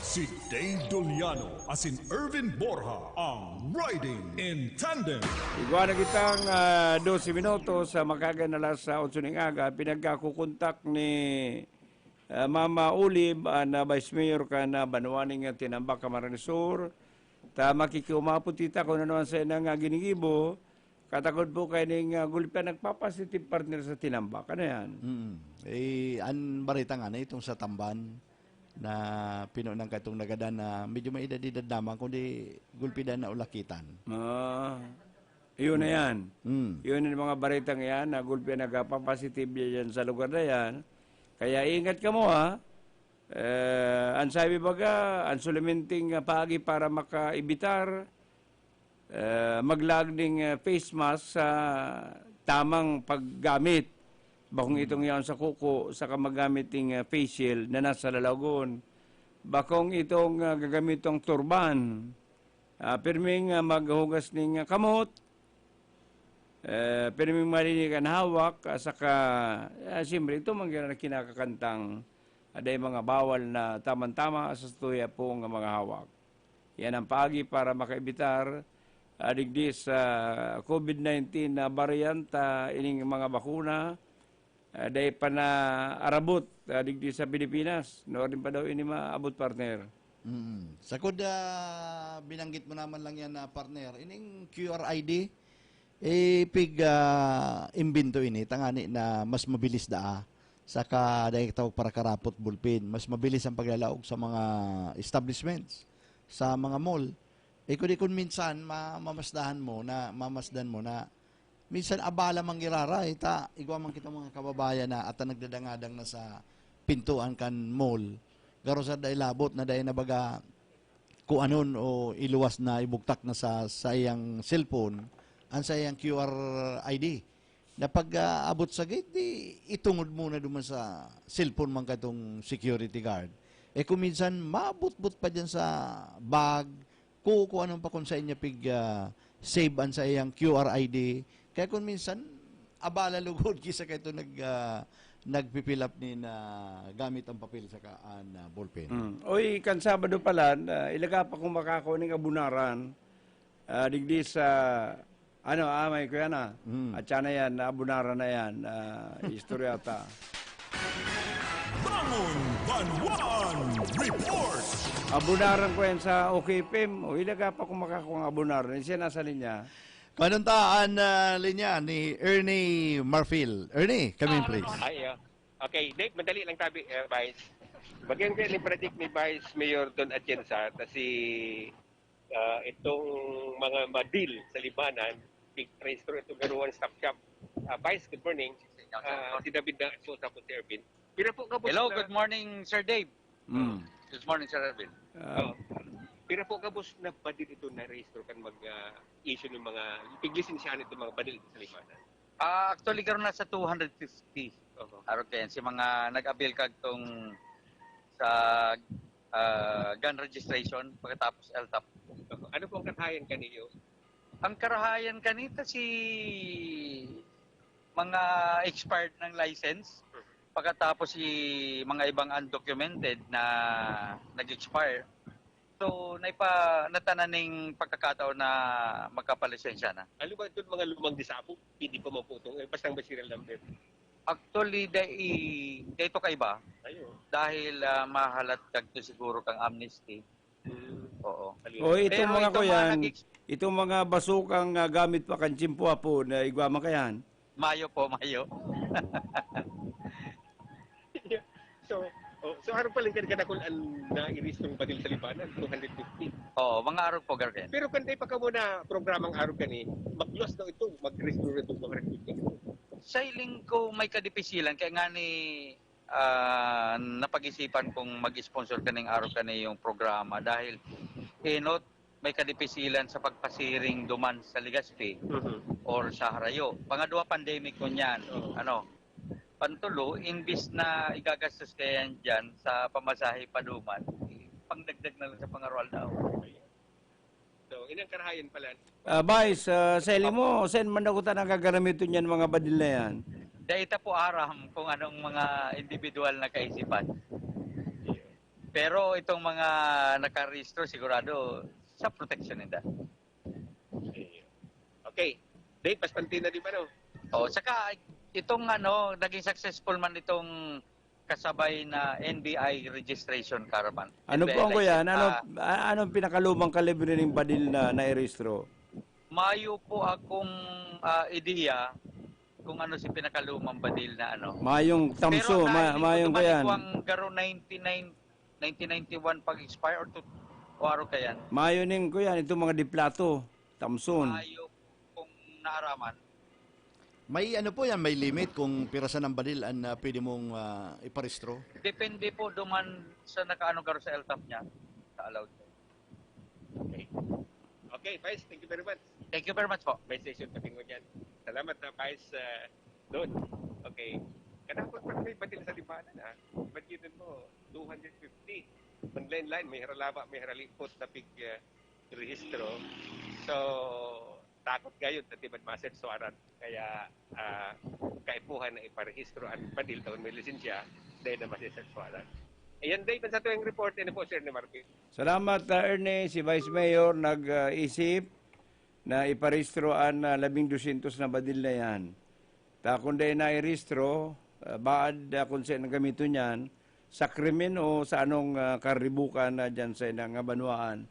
Si Dave Doliano asin Ervin Borja ang Riding in Tandem. Igwa na kitang, ah, dose minutos sa makagan na alas sa otso ning aga, pinagkakukontak ni, ah, Mama Olive, an, ah, Vice Mayor kan, ah, banwa ning, ah, Tinambac, Camarines Sur. Ta makikiumapot kita kung ano ang sa inang, ah, ginigibo. Katakod po kay ning, ah, gulpi an nagpapasitive partner sa Tinambac. Ano yan? Mm. Eh, an bareta nga na itong sa Tamban na pinunan ka itong nagadan na medyo may edad-edad naman, kundi gulpi dan na ulakitan. Ah, yun na yan. Mm. Yun yung mga baretang yan, na gulpi nagpapapositive yan sa lugar na yan. Kaya ingat kamo, ha. Eh, an sabi baga, an solamente nga paagi para makaibitar, eh, maglaag ning, eh, face mask sa tamang paggamit. Bakong itong yaon sa kuko, saka magamit ning, eh, face shield na nasa lalagon. Bakong itong, ah, gagamitong turban. Ah, pirming, ah, maghugas ning, ah, kamot. Eh, pirming malinig an hawak, ah, saka, ah, siyempre, ito man gana kinakakantang, ah, dai mga bawal na tamang-tama sa satuya po nga mga hawak. Yan ang paagi para makaibitar, ah, digdi sa covid nineteen na variant, ah, ining mga bakuna, ah, dai pa naarabot, ah, digdi sa Pilipinas. Nuarin pa daw ini maabot, partner. Mm. Sakod, ah, binanggit mo naman lang yan na partner, ining Q R I D, eh, pig, ah, imbento ini, tangani na mas mabilis daa. Saka dai tawag para karapot bulpin, mas mabilis ang paglalaog sa mga establishments, sa mga mall. Eh, kung di kun minsan, ma-, mamasdahan mo na, mamasdan mo na, minsan abala man giraray, ta, igwa man kita mga kababayan na ata nagdadangadang na sa pintuan kan mall. Garo sa dai labot na dai na baga kuanon o iluwas na ibugtak na sa saiyang cellphone ang saiyang Q R I D. Na pag, ah, abot sa gate, di itungod muna duman sa cellphone man katong security guard. Eh, kung minsan, mabutbot pa dyan sa bag, kukuanon pa kung saan niya pig, ah, save an saiyang Q R I D. Kaya kung minsan, abala lugod kisa kaito nag, ah, nagpi-fill up ni na gamit ang papel saka an, ah, ballpen. Mm. Oy, kan Sabado pala, ah, ilaga pa kung makakao ning abunaran, ah, digdi sa, ano, ah, may kuya na. Mm. At siya na yan, naabunaran na yan, ah, istorya ta. Bangon Banwaan Report! Abunaran ko yan sa OK F M. O, ilaga pa kung makakao ang abunaran. Siya nasa linya. Kanon ta an, ah, linya ni Ernie Marfil. Ernie, come in, please. Ay, ah. Okay, Dave, madali lang tabi, eh, Vice. Bagyang kaya ni predict ni Vice Mayor Don Atienza, ta si, ah, itong mga badil sa Libmanan, big rehistro itong garuhan stop shop. Ah, Vice, good morning. Ah, si David na, so, tapos si Ervin. Pira po ka, boss, Hello, na good morning, Sir Dave. Mm. Good morning, Sir Ervin. Ah. Oh. Pira po ka, boss, na badil ito na rehistro kan mag, ah, issue ng mga, piglisensyahan itong mga badil ito sa Libmanan? Ah, actually, karon nasa two hundred fifty. Oho. Arog kayan, si mga nag-avail kagtong sa, ah, gun registration, pagkatapos L T O P. Oho. Ano po ang katayan kaniyo? Ang karahayan kanita si mga expired ng license, pagkatapos si mga ibang undocumented na nag-expire. So, naipa-, natanan ning pagkakataon na magkapalisensya na. Ano ba itong mga lumang disabo? Hindi pa man po itong, eh, basta may serial number. Actually, dai-, dai ito kaiba. Ayo. Dahil, ah, mahalat kagto siguro kang amnesty. Hmm. Oo. Kaliwa. O, itong Pero mga itong mga kuyan, nag-ex- itong mga basukang, ah, gamit pa kan tsimpo, apo, na igwa man kayan. Mayo po, mayo. So, oh, so arog pa lang kan kadakul an nairehistro ng badil sa Libmanan, two hundred fifty. Oo, mga arog po, Garden. Pero kan dai pa kamo na programang arog kani, magluwas daw ito, magrehistro na ito, two hundred fifty. Sa hiling ko, may kadipisilan, kaya nga ni, ah, napag-isipan kong mag-sponsor kaning arog kani yung programa dahil inot may kadipisilan sa pagpasiring duman sa Legazpi Mhm. or sa Harayo. Pangadwa, pandemic ko niyan. Oo. Ano, pantulo, imbis na igagastos kayan dyan sa pamasahe paduman, pangdagdag na lang sa pangaroal daw. So, inang karahayan pala. Ah, Vice, ah, sa hiling mo, saan man daw kuta nagagaramiton yan, mga badil na yan? Dai ta po aram kung anong mga individual na kaisipan. Pero itong mga nakarehistro, sigurado sa protection nila. Okay. Dave, pastanti na di ba, no? Oh, saka itong ano, naging successful man itong kasabay na N B I registration caravan. Ano N B I po ang kuya? license, Ano, ah, a-, anong pinakalumang kalibre ng badil na nairehistro? Mayo po akong, ah, ideya kung ano si pinakalumang badil na ano. Mayong tamso, Pero ma-, nahiling ko mayong duman kuyan. Ito ang garo ninety-nine, nineteen ninety-one pag-expire or to, o araw kayan? Mayo ning kuyan, itong mga diplato, tamson. Mayo kung naaraman. May ano po yan, may limit kung pirasan ng badil ang ah, pwede mong ah, iparehistro? Depende po duman sa nakaano garo sa L T O P niya, sa allowed. Okay. Okay, Vice, thank you very much. Thank you very much po. May session pa tingog yan. Salamat na, Vice uh, Don. Okay. Kanapon pa may batil sa limanan, ha? Ba't yun mo? two hundred fifty. Ang line-line, may haralaba, may haralipot na pig uh, rehistro. So, takot ngayon na di man maserswaran. Kaya, ah, kaipuhan na iparehistro ang badil taon may lisensya, dahil na maserswaran. Ayan, Dave, ang sa tuwing report, ini po, Sir ni Marvin. Salamat, uh, Ernie. Si Vice Mayor nag-isip na iparehistro an uh, labing dosyentos na badil na yan. Ta kung dai na irehistro, uh, baad uh, kung saan ang gamiton niyan, sa krimen o sa anong uh, karibukan na dyan sa inang banwaan.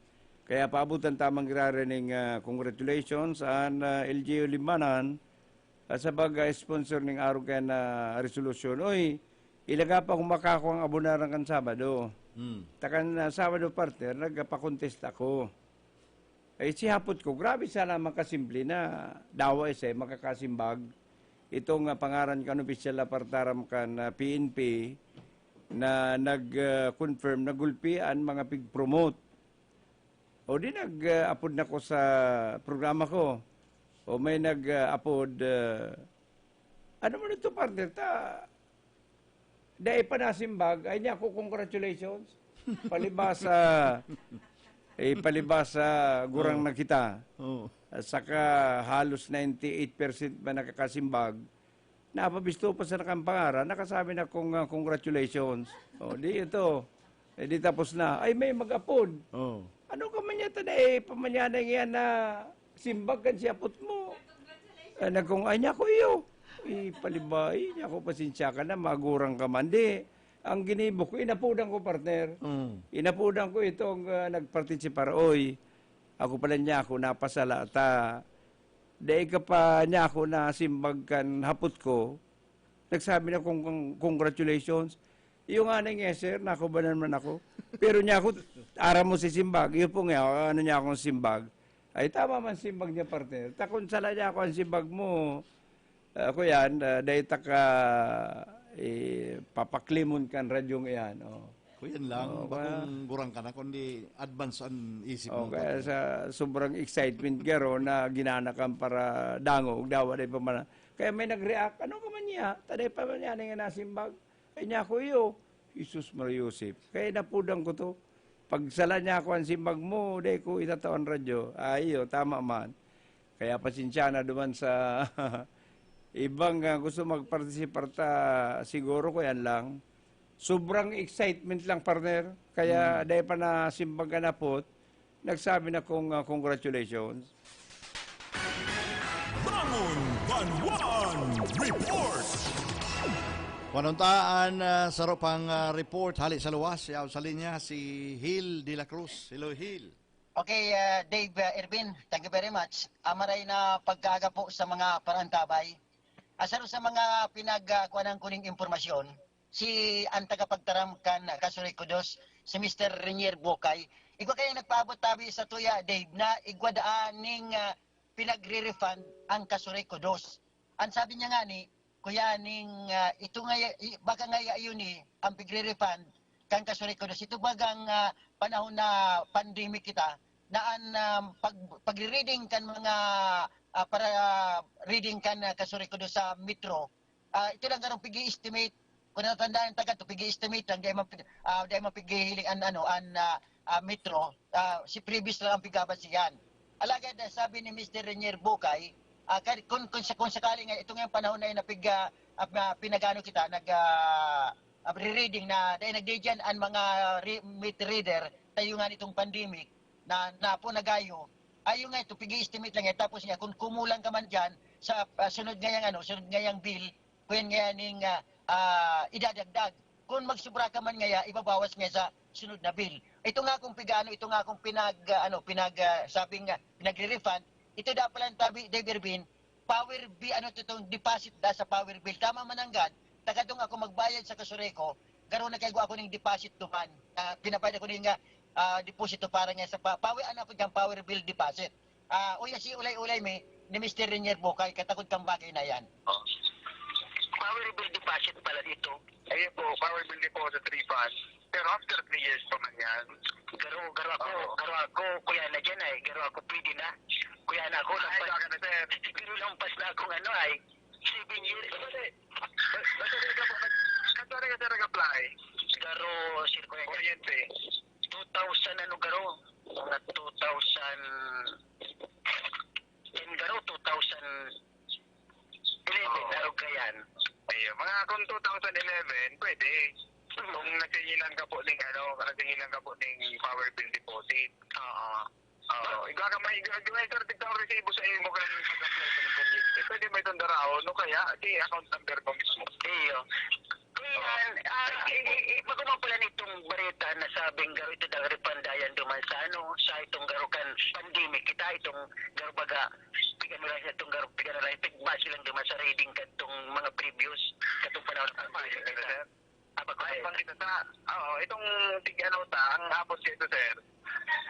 Kaya paabutan tamang girare ning uh, congratulations an uh, L G U Limanan uh, sa pag-sponsor ning arog kaya na resolusyon. Oy, ilaga pa kung makako ang abonaran kan Sabado. Hmm. Takan uh, Sabado, partner, nagpakontest ako. Ay, si hapot ko, grabe sana makasimple na dawa isa makakasimbag. Itong uh, pangaran kan opisyal na partaram kan uh, P N P na nag-confirm na gulpi an mga pig-promote. O di nag-apod na ko sa programa ko. O may nag-apod, uh, ano mo nito, partner? Ta, dai pa nasimbag. Ay niya ako, congratulations. Palibasa, eh, palibasa, gurang Oh. na kita. Oh. At saka halos ninety-eight percent ba nakakasimbag. Napabisto pa sa nakampangaran, nakasabi na kong uh, congratulations. O, di ito. Eh, di tapos na. Ay, may mag-apod. Oh. Ano ka man yata na eh, pamanyanay nga na simbag kan si apot mo? Eh, nagkong, ay niya ko iyo. Ipalibay niya ko, pasensya ka na, magurang ka man. Di, ang ginibo ko, inapudan ko, partner. Mm. Inapudan ko itong uh, nagpartisipar. Oy, ako pala niya ako, napasala ta. Dai ka pa niya ako na simbag kan hapot ko. Nagsabi na kong congratulations. Iyo nga na nga, sir, nakubanan man ako. Pero niya ako, aram mo si simbag, iyo po nga, ano niya akong simbag. Ay, tama man simbag niya, partner. Takon sala niya ako ang simbag mo. Ako yan, uh, dahil taka eh, papaklimon kan radyong iyan. Oh. Kuyan lang, Oo, bakong gurang ka na, kundi advance ang isip Oh, mo. kaya sa sobrang excitement garo na ginanakan para dangog, dawa na pa man. Kaya may nag-react, ano ka man niya? Taday pa man niya nga nasimbag. Ay niya ako iyo. Jesus Maria Joseph. Kaya napudan ko to. Pagsala niya ako ang simbag mo, dai ko itataw ang radyo. Ah, iyo, tama man. Kaya pasensya na duman sa ibang uh, gusto magpartisiparta, siguro ko yan lang. Sobrang excitement lang, partner. Kaya hmm. dahil pa na simbag kanapot, nagsabi na kong uh, congratulations. Bangon Banwaan Report! Panuntaan uh, sa ropang uh, report hali sa luwas, yaw sa linya si Hil de la Cruz. Hello, Hil. Okay, uh, Dave uh, Ervin, thank you very much. Amaray na pagkaaga po sa mga parantabay. Asaro sa mga pinagkuanan kuning impormasyon, si ang tagapagtaram kan Kasuray Kudos, si Mister Renier Bukay. Igwa kayo nagpaabot tabi sa tuya, Dave, na igwa daan ning uh, pinagre-refund ang Kasuray Kudos. Ang sabi niya nga ni, Kuya, ning uh, ito nga, baka nga yun eh, ang pigre-refund kan Kasuray Kudos. Ito bagang uh, panahon na pandemic kita, na ang um, pag, pagre-reading kan mga uh, para uh, reading kan uh, Kasuray Kudos sa metro, uh, ito lang garong pigi-estimate. Kung natandaan ang taga to, pigi-estimate lang, dahil mapig, uh, dahil mapigihiling an, ano, an uh, uh, metro, uh, si previous lang ang pigabasihan. Alagad uh, sabi ni Mister Renier Bukay, uh, kung, kung, kung sakali nga, ito nga yung panahon na yun na pig, uh, uh, pinagano kita, nag, uh, uh, reading na dahil nagdidiyan ang mga re- meter reader tayo nga nitong pandemic na napo nagayo ayo nga ito pigi-estimate lang yan tapos nga kung kumulang ka man diyan sa uh, sunod ngayang ano sunod ngayang bill kuyan ngayaning uh, uh, idadagdag kung magsubra ka man ngaya ibabawas nga sa sunod na bill ito nga kung pigano ito nga kung pinag uh, ano pinag uh, sabing uh, pinagre-refund ito dapat lang tabi Dave Ervin power bill, ano to itong deposit da sa power bill. Tama man ang gad, tagadong ako magbayad sa Kasureco, garo na kaigo ako ning deposit duman. Uh, pinabayad ako ning uh, deposito para nga sa pa, power, ano ako dyan, power bill deposit. Uh, uya si ulay-ulay mi, ni Mister Renier Bukay, katagod kang bagay na yan. Oh. Power bill deposit pala dito. Ayun po, power bill deposit refund. Pero after three years pa man yan. Garo, garo ako, Oo. garo ako, kuya na dyan ay, garo ako pwede na. Kuya na ako, Ay, lampas, baka na, sir. garo lampas na akong ano ay, seven years. Basta, basta, basta, basta, basta, basta, basta, apply. Garo, sir, kuya, Kuryente. two thousand ano garo? Mga two thousand ten garo, two thousand eleven, Oo. Arog ka yan. Ayun, mga kung two thousand eleven, pwede. Kung nasingilan ka po ning ano, nasingilan ka po ning power bill deposit. Oo. Oo, igwa ka may igwa, igwa yung certificate ng resibo sa imo kan pag-apply sa kuryente. Pwede may itong daraon, no kaya, di account number mo mismo. Iyo. Kuya, ah, i, i, i, bago man pala nitong bareta na sabing garo ito daw repandayan duman sa ano, sa itong garo kan pandemic kita, itong garo baga, pigano lang itong garo, pigano lang, pigbase lang duman sa reading kadtong mga previous, kadtong panahon ng Tama, pandemic yun, kita. sir. Ah, bago Ay, pa. Bang kita sa, oo, itong tig ano ta, ang abot dito, sir.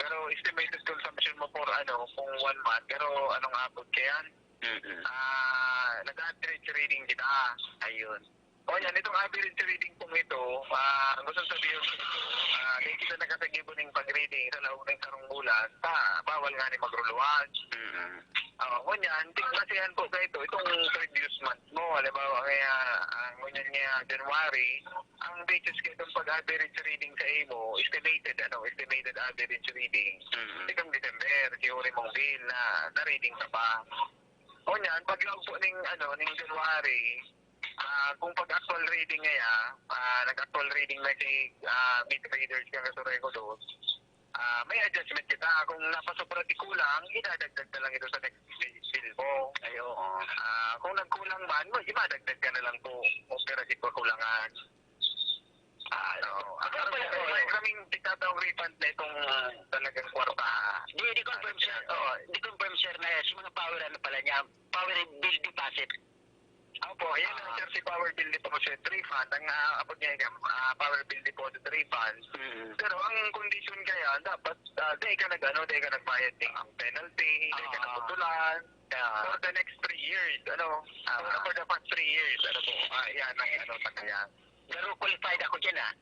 Pero estimated consumption mo for ano, kung one month, pero anong abot kaya? Mm-mm. Ah, nag-average reading kita. Ayun. O yan, itong average reading pong ito, ah, gusto sabihin ko ito, ah, kaya kita nakasagibo ng pag-reading sa loob ng sarong bulan, ta, bawal nga ni magruluwas. Mm-mm. Oo, ngunyan, tig-, basehan po kayo ito, itong previous month mo, halimbawa, kaya, ah, ngunyan nga January, ang basis kayo itong pag-average reading sa imo, estimated, ano, estimated average reading. Mm-mm. Itong December, theory mong bill na na-reading ka pa. O niyan, paglaog po ning, ano, ning January, ah, kung pag actual reading ngaya, ah, nag-actual reading na si, ah, meat traders kan Kasureco dos, ah, may adjustment kita. Kung napasobra di kulang, idadagdag na lang ito sa next bill mo. Ay, oo. Ah, kung nagkulang man, mo, imadagdag ka na lang po. O pera di pa kulangan. Ah, ano, Ano ang pala, may, oo. May kaming titataong refund na itong, ah, talagang kwarta. Di, di confirm, sir. Oo, di confirm, sir, na si mga power ano pala niya, power bill deposit. Opo, yan ang, Ah. sir, si power bill deposit refund. Ang, ah, abot niya yung, ah, power bill deposit refund. Mm. Pero ang condition kaya, dapat, ah, di ka nag-, ano, di ka nagbayad ng penalty, di ka Ah. naputulan. Ah. For the next three years, ano, Ah. for the past three years, ano po, ah, yan ang, ano, sa kanya. Pero qualified ako dyan, ah.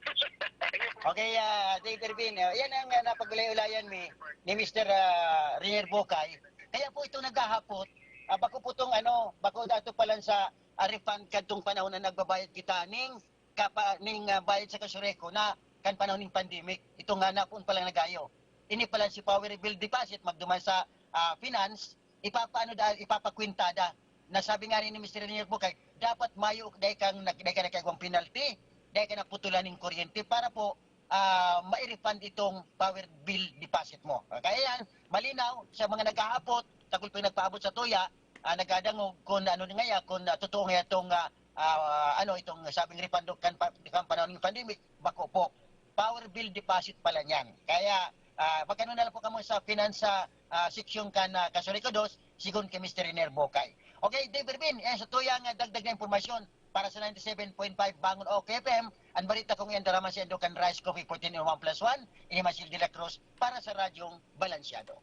Okay, ah, Dave Ervin, ah, yan ang, ah, napag-ulay-ulayan mi ni Mister, ah, Renier Bukay. Kaya po ito naghahapot, ah, bako po itong ano, bako dato pa lang sa, ah, refund kadtong panahon na nagbabayad kita ning kapa-, ning, ah, bayad sa Kasureco na kan panahon ning pandemic. Ito nga na poon pa lang nagayo. Ini pa lang si power bill deposit magduman sa, ah, finance, ipapaano da, ipapakwintada. Na sabi nga ni Mister Renier Bukay, dapat mayo, dai kang nag-, dai ka nagkaigwang penalty, dai ka naputulan ning kuryente para po, ah, ma-refund itong power bill deposit mo. Kaya yan, malinaw sa mga naghahapot, takul pa yung nagpaabot sa tuya, ah, nagdadangog kung ano nga yan, kung, ah, totoo nga itong, ah, ah, ano, itong sabing refund kan pa-, kan panahon ng pandemic, bako po. Power bill deposit pala niyan. Kaya, ah, magkano na lang po kamo sa finance, ah, section kan, ah, Kasureco dos, sigon kay Mister Renier Bukay. Okay, Dave Ervin, yan sa tuyang, ah, dagdag na impormasyon para sa ninety-seven point five Bangon OK F M, ang balita kong yan, daraman sa Indo kan Rice Coffee fourteen in one plus one, ini Masil de la Cruz para sa Radyong Balansyado.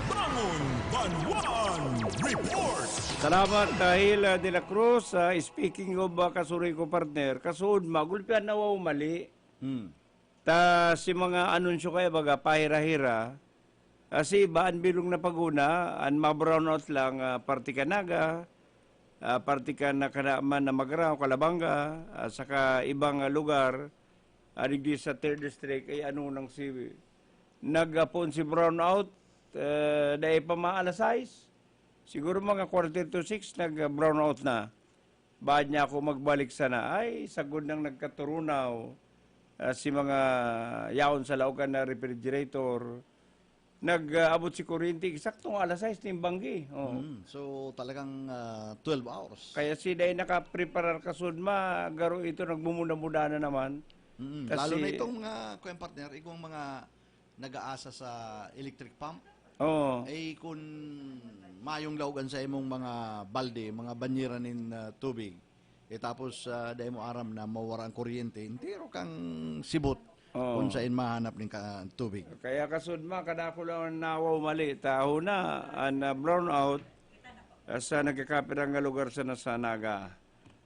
Bangon Banwaan Report. Salamat, Dahil, ah, de la Cruz. Ah, speaking of, ah, Kasureco, partner, kasuod, magulpihan na wow mali. Hmm. Ta si mga anunsyo kaya, baga, pahira-hira, ah, si iba, ang bilog na paguna, ang mga brownout lang, ah, parte kan Naga, ah, parte kan Kanaman na Magrao, Calabanga, ah, saka ibang, ah, lugar, ah, digdi sa third District, ay ano nang si, nagapon si brownout, eh, dai pa mga alas sais. Siguro mga quarter to six, nag-brownout na. Baad niya ako magbalik sana. Ay, sagod nang nagkaturunaw, ah, si mga yaon sa laogan na refrigerator. Nag-abot si kuryente, eksaktong alas sais ning banggi. Oh. Mm, so, talagang, ah, twelve hours. Kaya si Day nakapreparar kasud ma, garo ito, nagmumuda-muda na naman. Mm, Kasi lalo na itong mga, kuya partner, igwang mga nag-aasa sa electric pump. Oo. Eh, kung mayong laogan sa imong mga balde, mga banyera nin, ah, tubig, eh, tapos, ah, dai mo aram na mawara ang kuryente, entero kang sibot. Oo. Kung saan mahanap ning ka-, tubig. Kaya kasudma, kadakul an nawaw mali. Taho na, an, ah, brownout, ah, sa nagkakapirang nga lugar sa Nasanaga.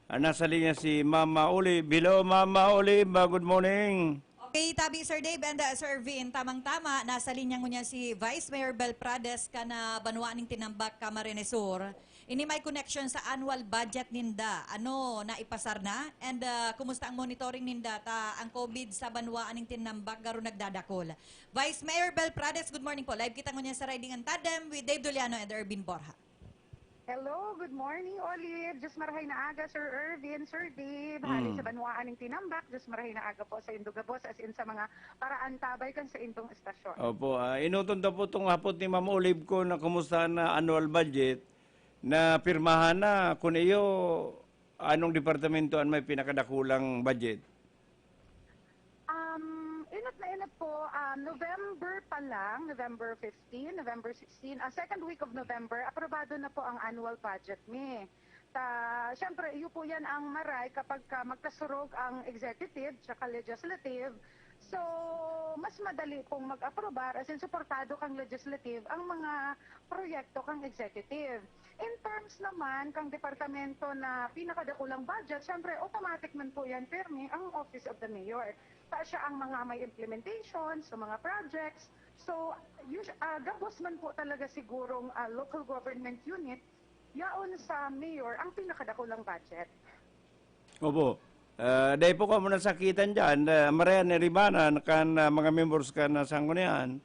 Ah, nasa linya si Mama Olive. Hello, Mama Olive. Ah, good morning. Okay, tabi, Sir Dave and, uh, Sir Ervin, tamang-tama, nasa linya ngunyan si Vice Mayor Bel Prades kan, ah, banwa ning Tinambac, Camarines Sur. Ini may connection sa annual budget ninda. Ano, naipasar na? And, uh, kumusta ang monitoring ninda ta ang COVID sa banwa ning Tinambac garo nagdadakol? Vice Mayor Bel Prades, good morning po. Live kita ngunyan sa Riding in Tandem with Dave Doliano and Ervin Borja. Hello, good morning, Olive. Diyos marahay na aga, Sir Ervin, Sir Dave. Hali Mm. sa banwaan ning Tinambac, Diyos marahay na aga po sa indong gabos, as in sa mga paraantabay kan sa indong estasyon. Opo, ah, inuton ta po tong hapot ni Ma'am Olive ko na kumusta na annual budget na pirmahan na. Kun iyo, anong departamento an may pinakadakulang budget? Um, inot na inot po, um, November pa lang, November fifteen, November sixteen, ah, second week of November, aprobado na po ang annual budget mi. Ta, syempre, iyo po yan ang maray kapag ka magkasurog ang executive tsaka legislative. So, mas madali pong mag-aprobar, as in, suportado kang legislative ang mga proyekto kang executive. In terms naman kang departamento na pinakadakulang budget, syempre, automatic man po yan, pirmi ang Office of the Mayor. Ta siya ang mga may implementation sa mga projects. So, us-, ah, gabos man po talaga sigurong, ah, local government unit, yaon sa mayor ang pinakadakulang budget. Opo. Ah, dai po kamo nasakitan diyan, ah, marayan iribanan kan, ah, mga members kan, ah, sanggunian.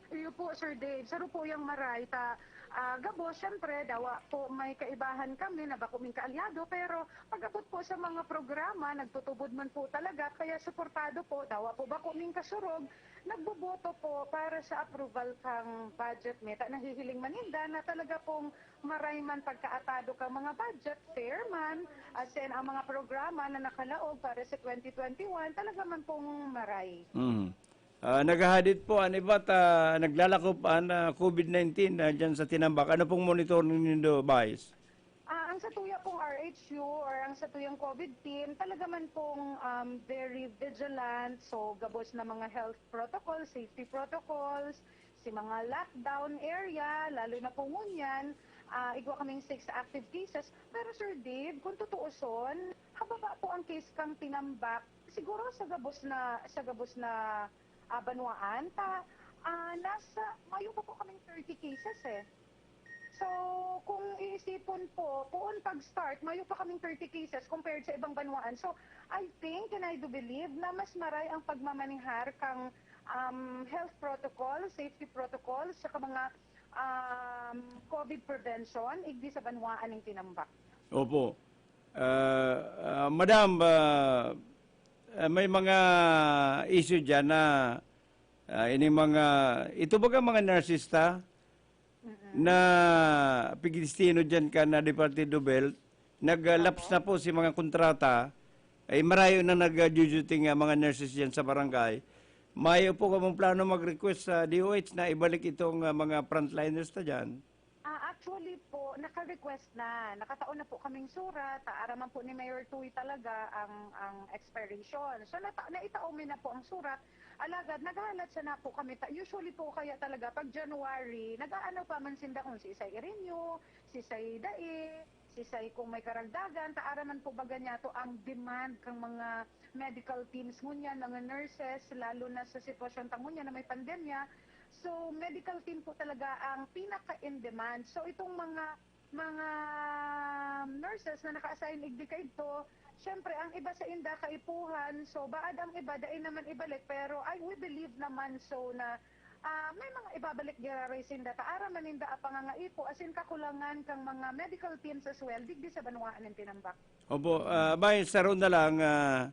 Iyo po, Sir Dave. Saro po yang maray ta, ah, gabos, syempre, dawa po may kaibahan kami na bako ming kaalyado, pero pag-abot po sa mga programa, nagtutubod man po talaga, kaya suportado po, dawa po bako ming kasurog, nagboboto po para sa approval kang budget mi. Ta nahihiling man ninda na talaga pong maray man pagkaatado kang mga budget, fair man, as in, ang mga programa na nakalaog para sa twenty twenty-one, talaga man pong maray. Mm. Ah, naghahadit po an iba ta naglalakop an, ah, COVID nineteen, ah, diyan sa Tinambac. Ano pong monitoring nindo, Vice? Ah, ang sa tuya pong R H U or ang sa tuyang COVID team, talaga man pong, um, very vigilant. So, gabos na mga health protocols, safety protocols, si mga lockdown area, lalo na po ngunyan, ah, igwa kaming six active cases. Pero, Sir Dave, kung tutuuson, hababa po ang case kang Tinambac, siguro sa gabos na, sa gabos na, ah, banwaan, ta, ah, nasa, mayo pa po kaming thirty cases, eh. So, kung iisipon po, poon pag-start, mayo pa kaming thirty cases compared sa ibang banwaan. So, I think and I do believe na mas maray ang pagmamanihar kang, um, health protocol, safety protocols, saka mga, um, COVID prevention, igdi sa banwaan ning Tinambac. Opo. Ah, ah, madam, ah, ah, may mga issue diyan na, ah, ini mga, ito baga mga nurses ta, Mm-mm. na pigdestino diyan kan, ah, Departed of Health, nag-, ah, lapse Opo. na po si mga kontrata, ay marayo na nag-, ah, duty nga mga nurses diyan sa barangay. Mayo po kamong plano mag-request sa D O H na ibalik itong, ah, mga frontliners ta diyan? Ah, actually po, naka-request na. Nakataon na po kaming surat. Aram man po ni Mayor Tuy talaga ang, ang expiration. So, nata-, naitao mi na po ang surat. Alagad, naghalat siya na po kami. Ta-, usually po kaya talaga, pag January, nag-aano pa man sinda kung si Isay i-renew, si Isay dai, si Isay kung may karagdagan. Ta aram man po baga niya to ang demand kang mga medical teams ngunyan, mga nurses, lalo na sa sitwasyon ta ngunyan na may pandemya. So, medical team po talaga ang pinaka-in demand. So, itong mga, mga nurses na naka-assign igdi kaidto, syempre, ang iba sa inda kaipuhan. So, baad ang iba, dai naman ibalik. Pero, I, we believe naman so na, ah, may mga ibabalik giraray sinda. Ta aram man ninda ang pangangaipo, as in, kakulangan kang mga medical teams as well, digdi sa banwaan ng Tinambac. Opo, ah, bay, saro na lang, ah,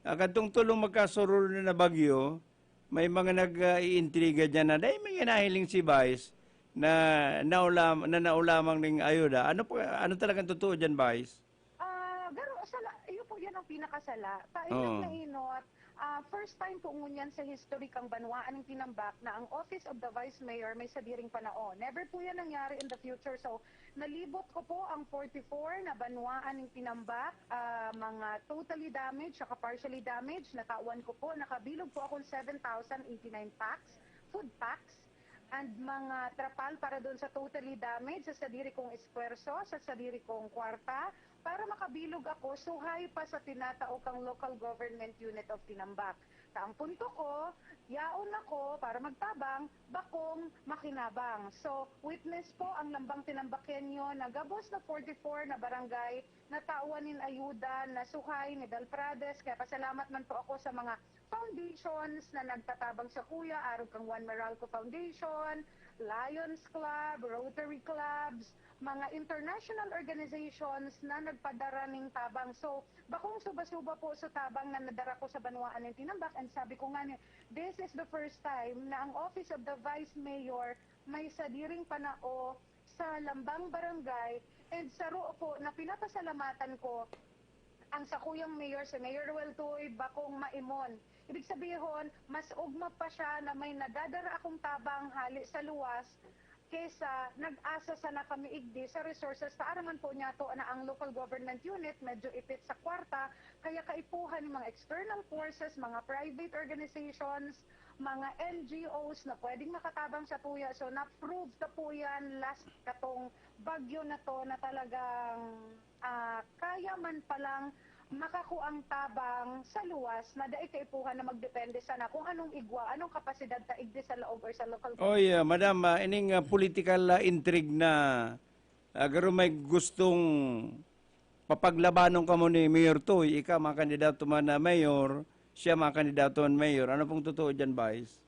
ah, kadtong tulong magkasurul na bagyo, may mga nag, ah, iintriga diyan na, "Dai, may nahiling si Vice na naulam-, na naulamang ning ayuda." Ano po, ano talagang totoo diyan, Vice? Ah, garo, sala, iyo po yan ang pinakasala. Ta, Oo. inot na inot, Ah, first time po ngunyan sa history kan banwaan nin Tinambac na ang Office of the Vice Mayor may sadiring panao. Never po yan nangyari in the future. So, nalibot ko po ang forty-four na banwaan nin Tinambac, ah, mga totally damaged, saka partially damaged. Natawan ko po, nakabilog po akong seven thousand eighty-nine packs, food packs, and mga trapal para doon sa totally damaged, sa sadiri kong esfuerso, sa sadiri kong kwarta, para makabilog ako, suhay pa sa tinatao kang Local Government Unit of Tinambac. Sa ang punto ko, yaon ako para magtabang, bakong makinabang. So, witness po ang lambang Tinambakenyo na gabos na forty-four na barangay natawan nin ayuda na suhay ni Belprades. Kaya pasalamat man po ako sa mga foundations na nagtatabang sa kuya, arog kang Juan Meralco Foundation, Lions Club, Rotary Clubs, mga international organizations na nagpadara ning tabang. So, bakong suba-suba po sa tabang na nadara ko sa banwaan ng Tinambac. And sabi ko nga ni, this is the first time na ang Office of the Vice Mayor may sadiring panao sa lambang barangay. And saro po na pinapasalamatan ko ang sakuyang mayor, si Mayor Roel Tuy, bakong maimon. Ibig sabihon, mas ugma pa siya na may nadadara akong tabang hali sa luwas kesa nag-asa sana kami igdi sa resources. Ta ara man po niyato na ang local government unit medyo ipit sa kwarta, kaya kaipuhan ng mga external forces, mga private organizations, mga N G Os na pwedeng makatabang sa tuya. So, na-prove na po yan last katong bagyo na to na talagang ah, kaya man palang makakuang tabang sa luwas na dai kaipuhan na magdepende sana kung anong igwa, anong kapasidad ta igdi sa laog or sa local Oy, ah, madam, ah, ining, ah, political, ah, intrigue na, ah, garo may gustong papaglabanon kamo ni Mayor Toy, ika makandidato man na mayor, siya makandidato man mayor. Ano pong totoo diyan, Vice?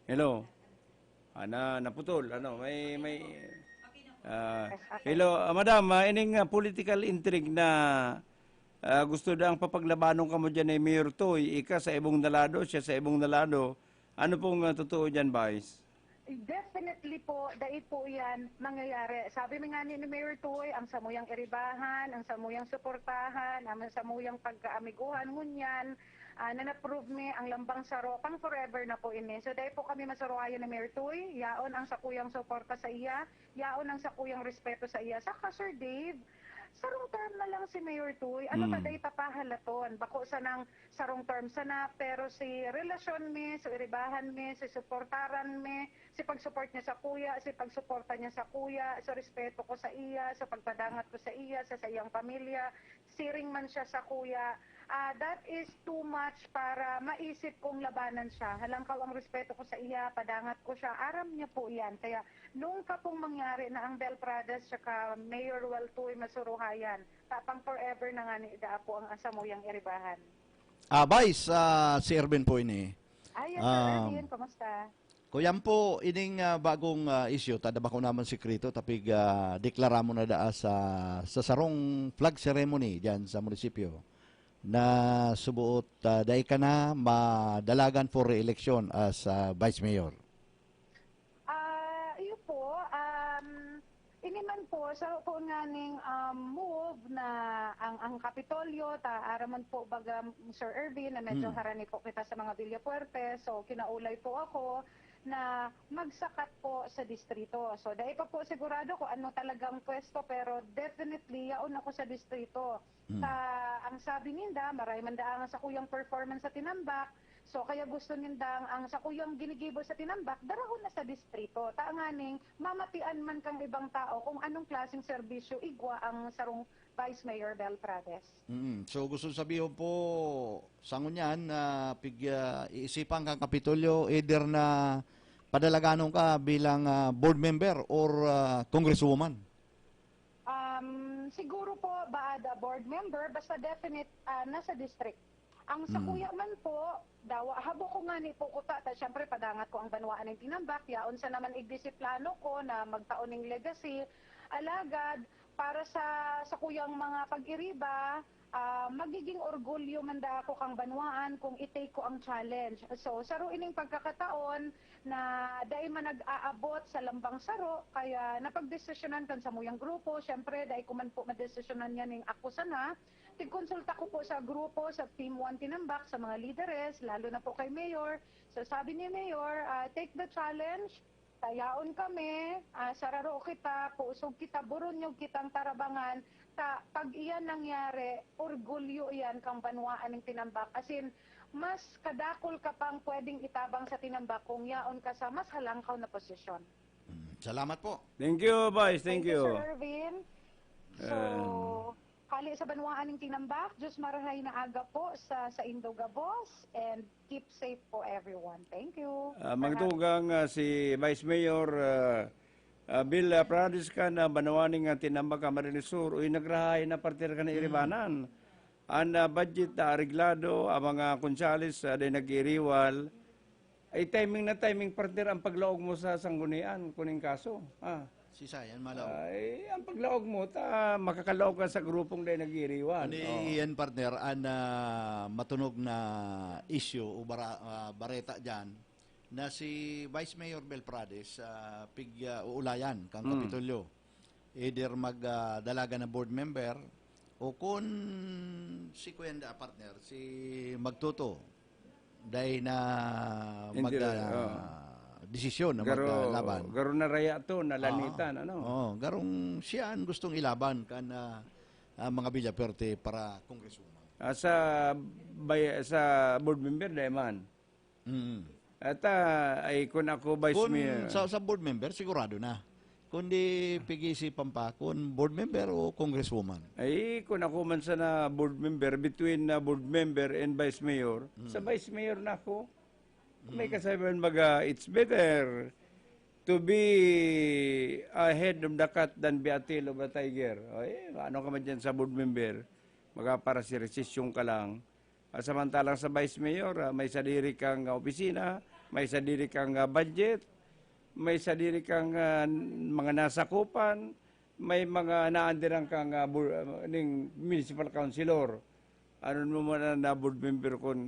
Hello? Ah, na, naputol. Ano, may, may, ah, hello, ah, madam, ah, ining, ah, political intrigue na, ah, gusto daang papaglabanon kamo diyan ni Mayor Toy, ika sa ibong na lado, siya sa ibong na lado. Ano pong, ah, totoo diyan, Vice? Definitely po, dai po yan mangyayari. Sabi mi nga ni, ni Mayor Toy, ang samuyang iribahan, ang samuyang suportahan, ang samuyang pagkaamiguhan, ngunyan, ah, na na-prove mi ang lambang saro, pang forever na po ini. So, dai po kami masuruhayan ni Mayor Toy, yaon ang sakuyang suporta sa iya, yaon ang sakuyang respeto sa iya. Saka, Sir Dave, sarong term na lang si Mayor Toy, ano pa Hmm. dai ta pahalaton? Bako sanang sarong term sana, pero si relasyon mi, si iribahan mi, si suportaran mi, si pag-support niya sa kuya, si pagsuporta niya sa kuya, sa respeto ko sa iya, sa pagpadangat ko sa iya, sa, sa iyang pamilya, siring man siya sa kuya, ah, that is too much para maisip kong labanan siya. Halangkaw ang respeto ko sa iya, padangat ko siya, aram niya po iyan. Kaya nung ka pong mangyari na ang Belprades tsaka Mayor Roel Tuy masuruhayan, tapang forever na nga ni daa po ang asamuyang iribahan. Ah, Vice, ah, si Erwin po ini. Ay, yes, Sir Um, Erwin, kumusta? Kuyan po, ining, ah, bagong, ah, issue, tada bako naman sikreto, tapig, ah, deklara mo na daa sa, sa sarong flag ceremony dyan sa munisipyo na subuot, ah, dai ka na madalagan for re-election as, ah, Vice Mayor. Ah, iyo po, um, ini man po, sa po nga ning, um, move na ang, ang Kapitolyo, ta, ara man po baga, Sir Erwin, na medyo Hmm. harani po kita sa mga Villafuerte. So, kinaulay po ako na magsakat po sa distrito. So, dai pa po sigurado kung ano talagang pwesto, pero definitely, yaon ako sa distrito. Hmm. Sa, ang sabi ninda, maray man daang sa kuyang performance sa Tinambac. So, kaya gusto nindang ang sa kuyang ginigibo sa Tinambac, darahon na sa distrito. Ta nganing mamatian man kang ibang tao kung anong klaseng serbisyo igwa ang sarong Vice Mayor Belprades. Mm. So, gusto sabihon po, sa ngunyan, ah, pig-, ah, iisipan kang Kapitolyo, either na padalaganon ka bilang, ah, board member or, ah, congresswoman? Um, siguro po, baad, ah, board member, basta definite, ah, nasa district. Ang sa Mm. kuya man po, dawa, habo ko nga ni po kuta, ta siyempre padangat ko ang banwaan ng Tinambac, yaon sa naman igdisiplano ko na magtaon ng legacy. Alagad, para sa, sa kuyang mga pag-iriba, ah, magiging orgulyo man da ako kang banwaan kung i-take ko ang challenge. So, saro ining pagkakataon na dai man nag-aabot sa lambang saro, kaya napagdesisyonan kan samuyang grupo. Siyempre, dai ko man po madesisyonan yan ning ako sana. Nagkonsulta ko po sa grupo, sa Team One Tinambak, sa mga lideres, lalo na po kay Mayor. So sabi ni Mayor, ah, "Take the challenge, tayaon kami, ah, sararo kita, pusog kita, buronyog kitang tarabangan." Ta, pag iyan nangyari, orgulyo iyan kang banwaan ning Tinambak. As in, mas kadakol ka pang pwedeng itabang sa Tinambak kung yaon ka sa mas halangkaw na posisyon. Mm, salamat po. Thank you, Vice. Thank Thank you, you. Sir Erwin. So, Um, hali sa banwaan ning Tinambak, Diyos marahay na aga po sa, sa Indo Gabos, and keep safe po everyone. Thank you. Ah, magtugang ah, si Vice Mayor ah, ah, Bill ah, Prades kan ah, banwaan ning ah, Tinambak, Camarines Sur, uy, nagrahay na partner kan iribanan. Ang ah, budget na areglado, ang mga konsyales ah, dai nag-iiriwal. Ay, timing na timing, partner, ang paglaog mo sa sanggunian kuning kaso. Ah. Si Sayan, malaw. Ay, ang paglaog mo, ta, makakalaog ka sa grupong dai nag-iiriwal. Ano Oo. yan, partner, ang ah, matunog na issue o bara, ah, bareta dyan na si Vice Mayor Bill Prades ah, pig ah, uulayan kang Mm. Kapitolyo. Either magdalaga na board member o kun si Kuya Nda, partner, si Magtuto, dahil na mag Hindi, ah, oo. desisyon na Garo, maglaban. garo na raya to, nalanitan, ano? Oh, garong siya ang gustong ilaban kan ah, ah, mga Villaperte para congresswoman. Ah, sa, bay, sa board member, dai man. Mm. At ah, ay, kung ako vice Kung mayor, sa, sa board member, sigurado na. Kung di pag-iisipan pa, kung board member o congresswoman. Ay, kung ako man sana board member, between na board member and vice mayor, sa vice mayor na ako. May kasabihan baga, "It's better to be a head of the cat than be a tail of a tiger." Ay, ano ka man dyan sa board member? Magkaparasirisisyon ka lang. Ah, samantalang sa vice mayor, ah, may sadiri kang ah, opisina, may sadiri kang ah, budget, may sadiri kang ah, mga nasakupan, may mga naandiran kang ah, bur- ah, ning municipal councilor. Ano mo man na board member kun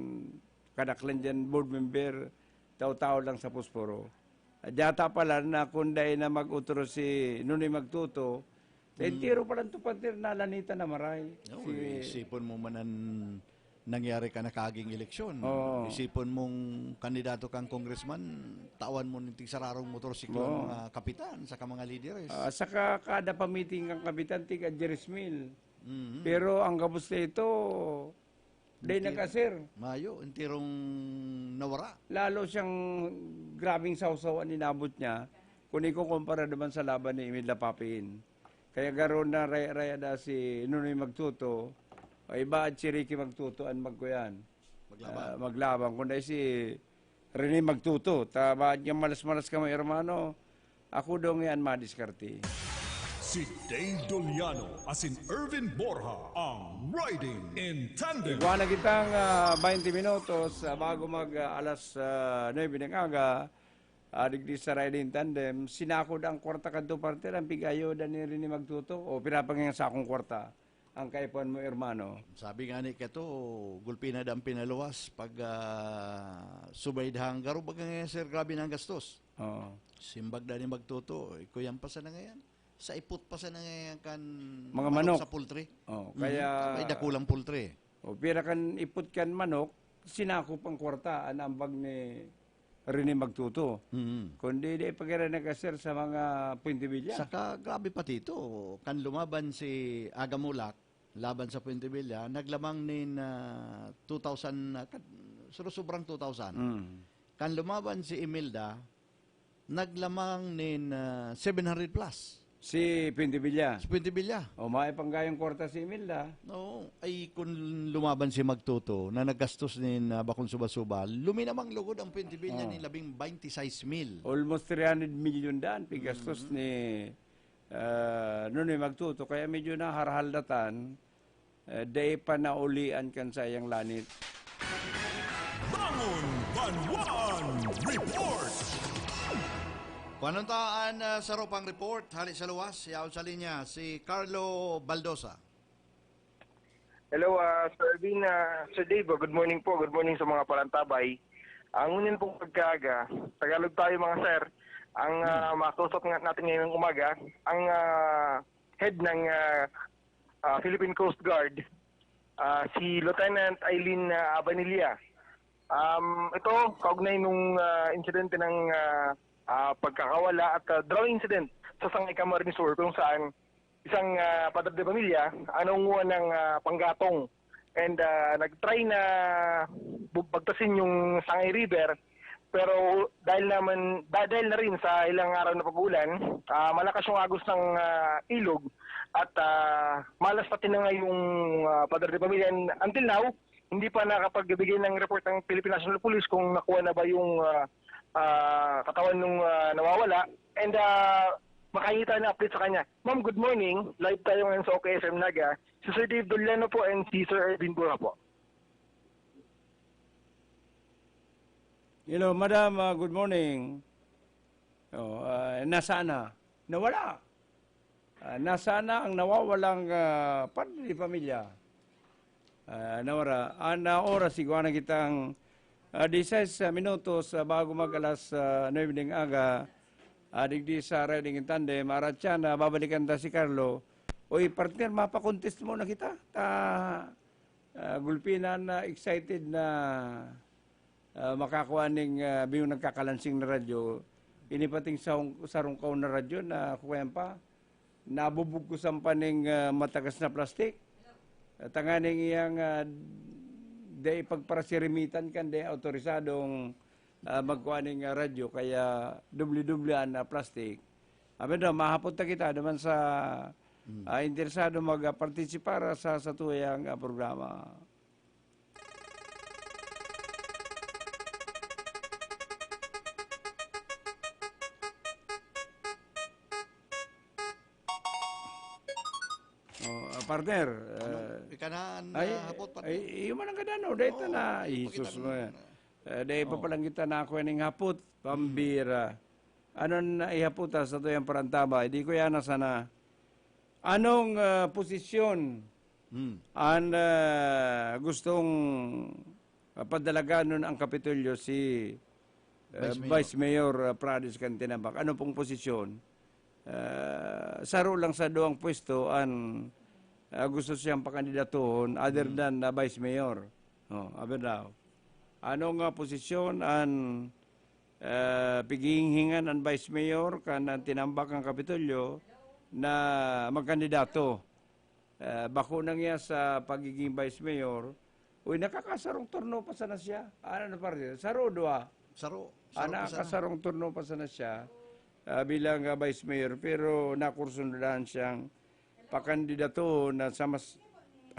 kadaklan dyan board member, tao-tao lang sa posporo. Diyata pala na kung dai na mag-utro si Nunoy Magtuto, sa entero palang tupatir na lanita na maray. No, Si- isipon mo man ang nangyari ka na kaging eleksyon. Oo. Isipon mong kandidato kang congressman, tawan mo ng tigsararong motorsiklo Oo. ang mga kapitan sa mga lideres. Ah, saka kada pamiting kang kapitan, tiga diyes mil. Mhm. Pero ang gabos na ito, dai Hindi. nag-asir. Mayo, enterong nawara. Lalo siyang grabing sawsaw ang inabot niya kung ikukumpara naman sa laban ni Imelda Papin. Kaya garo na raya-raya na si Nunoy Magtuto, ay baad si Ricky Magtuto ang magkuyan. Maglaban. Ah, maglaban. Kundi si Rene Magtuto, ta baad nga malas-malas ka, mga hermano, ako daw ngayon madiskarte. Si Dave Doliano asin Erwin Borja ang Riding in Tandem. Igwa na kitang ah, twenty minutos ah, bago mag ah, alas ah, nuebe ng aga. Ah, digdi sa Riding Tandem, sinakod ang kwarta kadto, partner, ang pig-ayodan ni Rene Magtuto o pira pa nga sakong kwarta ang kaipuhan mo, hermano. Sabi nga ni Kato, gulpi na dang pinaluwas pag ah, subay dahang garo baga ngayon, sir, grabe na ang gastos. Oo. Simbag na ni Magtuto, ikuyan pa sana ngayon. Sa ipot pa sana ngayon kan Mga manok. Sa poultry. Oh, Mhm. kaya May dakulang poultry. O pira kan ipot kan manok, sinakop ang kwarta, ang ambag ni Rene Magtuto. Mhm. Kundi di pag nag-asir sa mga Puente Villa. Saka grabe pa dito, kan lumaban si Aga Mulak laban sa Puente Villa, naglamang nin ah, two thousand, ah, kad- suro sobrang two thousand. Mm. Kan lumaban si Imelda, naglamang nin ah, seven hundred plus. Si Puente Villa. Sa Puente Villa. O, may panggayong kwarta si Imelda. No, ay kung lumaban si Magtuto na naggastos nin ah, bakong suba-suba, luminamang lugod ang Puente Villa Oh. ni labing twenty-six mil. Almost three hundred million daan pigastos ni ah, Nunoy Magtuto. Kaya medyo naharhaldatan, eh, dai pa naulian kan sayang lanit. Bangon Banwaan Report. Panuntaan uh, sa Ropang Report, hali sa luwas, yaon sa linya, si Carlo Baldosa. Hello, ah, Sir Erwin, ah, Sir Dave, good morning po. Good morning sa mga palantabay. Ang unin pong pagkaaga, Tagalog tayo, mga sir. Ang ah, makausap nga natin ngayong umaga, ang ah, head ng ah, ah, Philippine Coast Guard, Ah, si Lieutenant Eileen, ah, Abanilla. Um, ito, kaugnay nung, ah, insidente ng, ah, ah, pagkakawala at, ah, drone incident sa Sangay Camarines Sur, kung saan isang, ah, padre de pamilya ang nangunguha ng, ah, panggatong and, ah, nag-try na bu-, bagtasin yung Sangay River, pero dahil naman, da-, dahil na rin sa ilang araw na pag-uulan, ah, malakas yung agos ng, ah, ilog at, ah, malas na tinangay yung, ah, padre de pamilya. And until now, hindi pa nakapagbigay ng report ang Philippine National Police kung nakuha na ba yung, ah, ah, katawan nung, ah, nawawala. And, ah, makikita na update sa kanya. Ma'am, good morning. Live tayo ngayon sa OK F M Naga. Si Sir Dave Doliano po and si Sir Erwin Burha po. Hello, madam. Ah, good morning. Oh, ah, nasaan na? Nawala. Ah, nasaan na ang nawawalang, ah, padre de pamilya? Ah, nawara. An, ah, oras, igwa na kitang, ah, disisais minutos, ah, bago mag-alas, ah, nuebe ning aga. Ah, digdi sa Riding in Tandem, arat siya na babalikan ta si Carlo. Uy, partner, mapakontest muna kita. Ta, ah, gulpi na, na excited na, ah, makakua ning, ah, biyong nagkakalansing na radyo. Ini pating sa, sarong kaon na radyo na kuya pa, nabubugkusan pa ning, ah, matagas na plastik. Tanganing iyang, ah, dai pagparasirimitan kan dai autorisadong, ah, magkua ning, ah, radyo, kaya doble-doble an, ah, plastik. Abi na, mahapot na kita naman sa, ah, interesado magpartisipar sa satuyang, ah, programa. Oh, ah, partner, ah, Ika na an, ay, ah, hapot, partner. Ay, iyo man ang kadano, dahil Oo, na, ipakita Jesus mo. Mo yan. Eh, dai pa Oo. palang kita na ako ning hapot, pambira. Ano na ihapot, ah, sa tuyang parantaba? Di ko yan na sana. Anong, ah, posisyon Hmm. an, ah, gustong, ah, padalaganon ang Kapitolyo si, ah, Vice Mayor. Vice Mayor, ah, Prades kan Tinabak? Ano pong posisyon? Ah, saro lang sa duwang pwesto an, ah, gusto siyang pakandidatuhon other Hmm. than, ah, Vice Mayor. Oh, abi daw. Ano nga posisyon an, ah, pighihinghingan an Vice Mayor kan an Tinabak kan Kapitolyo na magkandidato? Ah, bako na niya sa pagiging Vice Mayor, uy, nakakasarong turno pa sana siya. Ano na, pare? Saro, duwa? Saro. Ah, Saro pa sana. Nakakasarong turno pa sana siya, ah, bilang, ah, Vice Mayor, pero nakursundahan siyang pakandidato na sa mas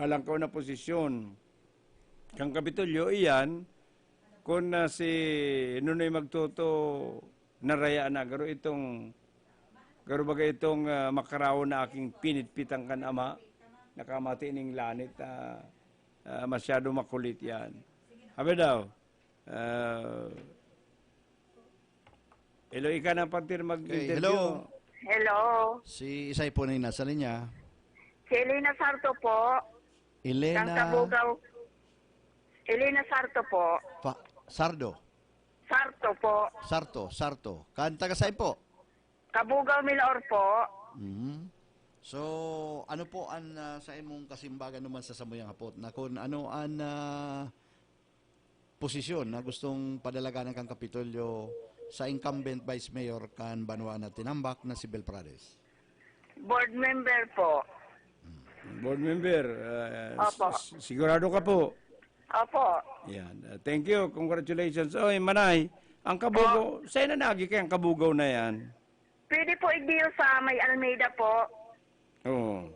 alangkaw na posisyon. Kan Kapitolyo, iyan, kun, ah, si Nonoy Magtoto naraya na, garo itong, garo baga itong, ah, makaraon na aking pinitpitan kan ama, nakamati ning lanit, ah, ah, masyado makulit yan. Abi daw, ah, hello, ika na, partner, mag-interview. Okay, hello. Hello. Si Isay po na nasa linya. Si Elena Sarto po. Elena Kang Kabugaw. Elena Sarto po. Pa-, Sardo. Sarto po. Sarto, Sarto. Kan taga saan po? Kabugaw, Milaor po. Mhm. So, ano po an, ah, sa imong kasimbagan naman sa samuyang hapot na kun ano an, ah, posisyon na gustong padalaganan kan Kapitolyo sa incumbent Vice Mayor kan banwa na Tinambak na si Bel Prades? Board member po. Board member, ah, Opo. s-, sigurado ka po? Opo. Yan. Ah, thank you. Congratulations. Oy, Manay, ang Kabugaw, saan na nagi kaya ang Kabugaw na yan? Pwede po igdiyo sa may Almeida po. Oo.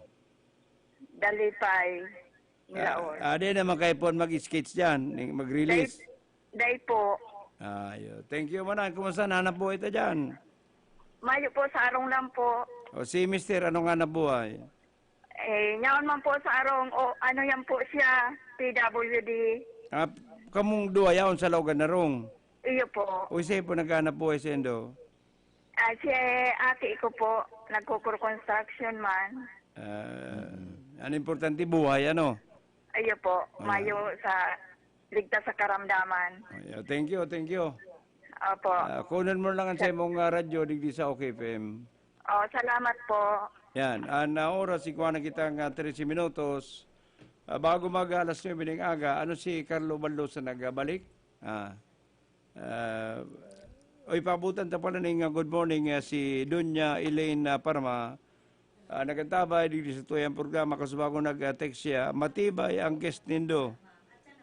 Dalipay. Milaor. Ah, ah, di naman kayo po mag-sketch dyan, mag-release. Dai, dai po. Ah, yun. Thank you, Manay. Kumusta na hanap buhay ta dyan? Mayo po, sa arong lang po. O si Mister, anong hanap buhay? Eh, yaon man po sa arong, o ano yan po siya, P W D. Ah, kamong duwa yaon sa Laugan na rong? Iyo po. O siya po naghanap buhay sa indo? Ah, si ate ko po, nagkukuro construction man. Ah, ang importante buhay, ano? Iyo po, Ah. mayo sa ligtas sa karamdaman. Oh, yeah. Thank you, thank you. Opo. Ah, kunan mo lang ang Sa- sa imong, ah, radyo, digdi sa OK F M. Oh, salamat po. Yan, ang, ah, oras, ikuha na kita nga trese minutos. Ah, bago mag alas nuebe ning aga, ano si Carlo Baldosa nagbalik? Ah, ah, oy, paabutan ta pala ning, ah, good morning, ah, si Doña Elaine, ah, Parma. Ah, nag-antabay digdi sa tuyang programa, kasubago nag-text siya, "Matibay ang guest nindo."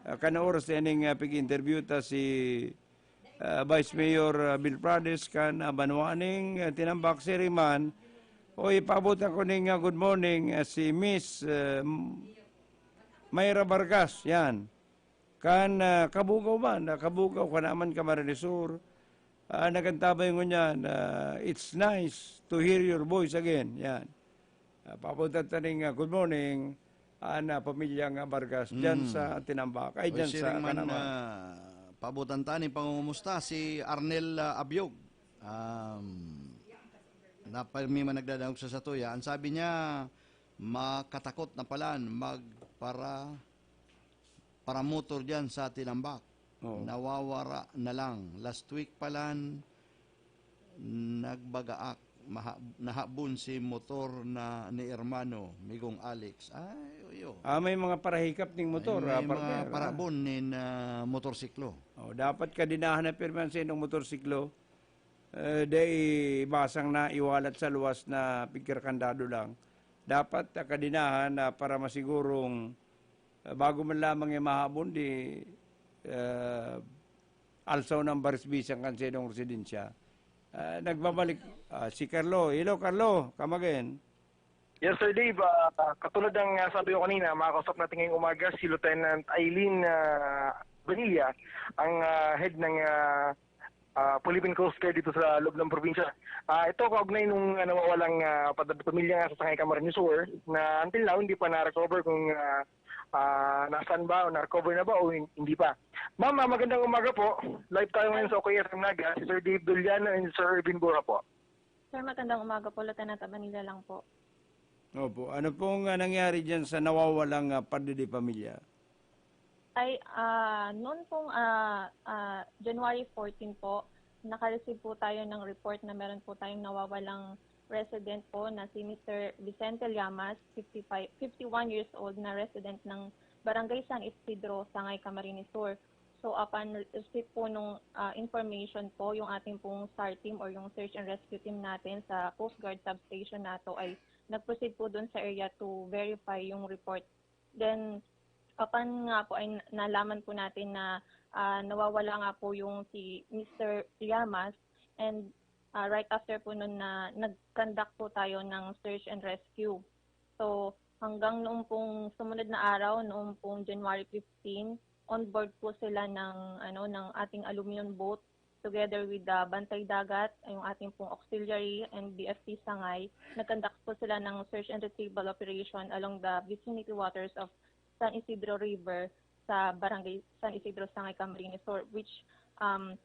Ah, kan oras na ining, ah, pig-interview ta si, ah, Vice Mayor, ah, Bill Prades kan, ah, banwa ning, ah, Tinambac Siriman. Oy, paabot ako ning, ah, good morning, ah, si Miss, ah, M-, Myra Vargas, yan. Kan, ah, Kabugaw man, ah, Kabugaw, kan naman Camarines Sur. Ah, nag-antabay ngunyan, ah, "It's nice to hear your voice again." Yan. Ah, papunta ta ning, ah, good morning, an, ah, pamilyang, ah, Vargas dyan Mm. sa Tinambac. Ay, Oy, dyan sa siring man, Kanaman. ah, paabutan ta ning pangungumusta si Arnel, ah, Abiog. Um, na pirmi man nagdadangog sa satuya. Ang sabi niya, makatakot na palan magpara-, paramotor diyan sa Tinambac. Oo. Nawawara na lang. Last week palan, nagbagaak. Maha-, nahabon si motor na ni Hermano, Migong Alex. Ay, uyo. Ah, may mga parahikap ning motor, Ay, may ah, mga partner, ah. parabon nin, ah, motorsiklo. Oh, dapat kadinahan na pirmi ang sinong motorsiklo. Eh, dai basang na iwalat sa luwas na pigkarkandado lang. Dapat, ah, kadinahan na para masigurong, ah, bago man lamang yung mahabon, di, ah, alsaw ng baris bisang kan sinong residensya. Ah, nagbabalik, ah, si Carlo. Hello, Carlo. Come again. Yes, Sir Dave. Ah, katulad ng, ah, sabi ko kanina, makakausap natin ngayong umaga si Lieutenant Eileen, ah, Bonilla, ang, ah, head ng, ah, ah, Philippine Coast Guard dito sa loob ng probinsya. Ah, ito, kaugnay nung, ah, nawawalang, ah, pad-, pamilya nga sa Sangay Camarines Sur, na until now, hindi pa na-recover kung, ah, ah, nasaan ba o na-recover na ba o hin-, hindi pa. Ma'am, ah, magandang umaga po. Live tayo ngayon sa O K F M Naga, si Sir Dave Doliano and Sir Ervin Bora po. Sir, magandang umaga po. Lieutenant Abanilla lang po. Opo. Ano pong, ah, nangyari diyan sa nawawalang, ah, padidi pamilya? Ay, ah, noon pong, ah, ah, January fourteen po, naka-receive po tayo ng report na meron po tayong nawawalang resident po na si Mister Vicente Llamas, fifty-five, fifty-one years old, na resident ng Barangay San Isidro, Sangay, Camarines Sur. So, upon receipt po nung, ah, information po, yung ating pong SAR team or yung search and rescue team natin sa Coast Guard substation nato ay nag-proceed po dun sa area to verify yung report. Then, upon nga po ay na-, nalaman po natin na, ah, nawawala nga po yung si Mister Llamas, and, ah, right after po nun na nag-conduct po tayo ng search and rescue. So, hanggang noong pong sumunod na araw, noong pong January fifteen, on board po sila ng, ano, ng ating Alumion boat together with the Bantay Dagat, yung ating pong auxiliary and B F P Sangay. Nag-conduct po sila ng search and retrieval operation along the vicinity waters of San Isidro River sa Barangay San Isidro, Sangay, Camarines Sur, which, um,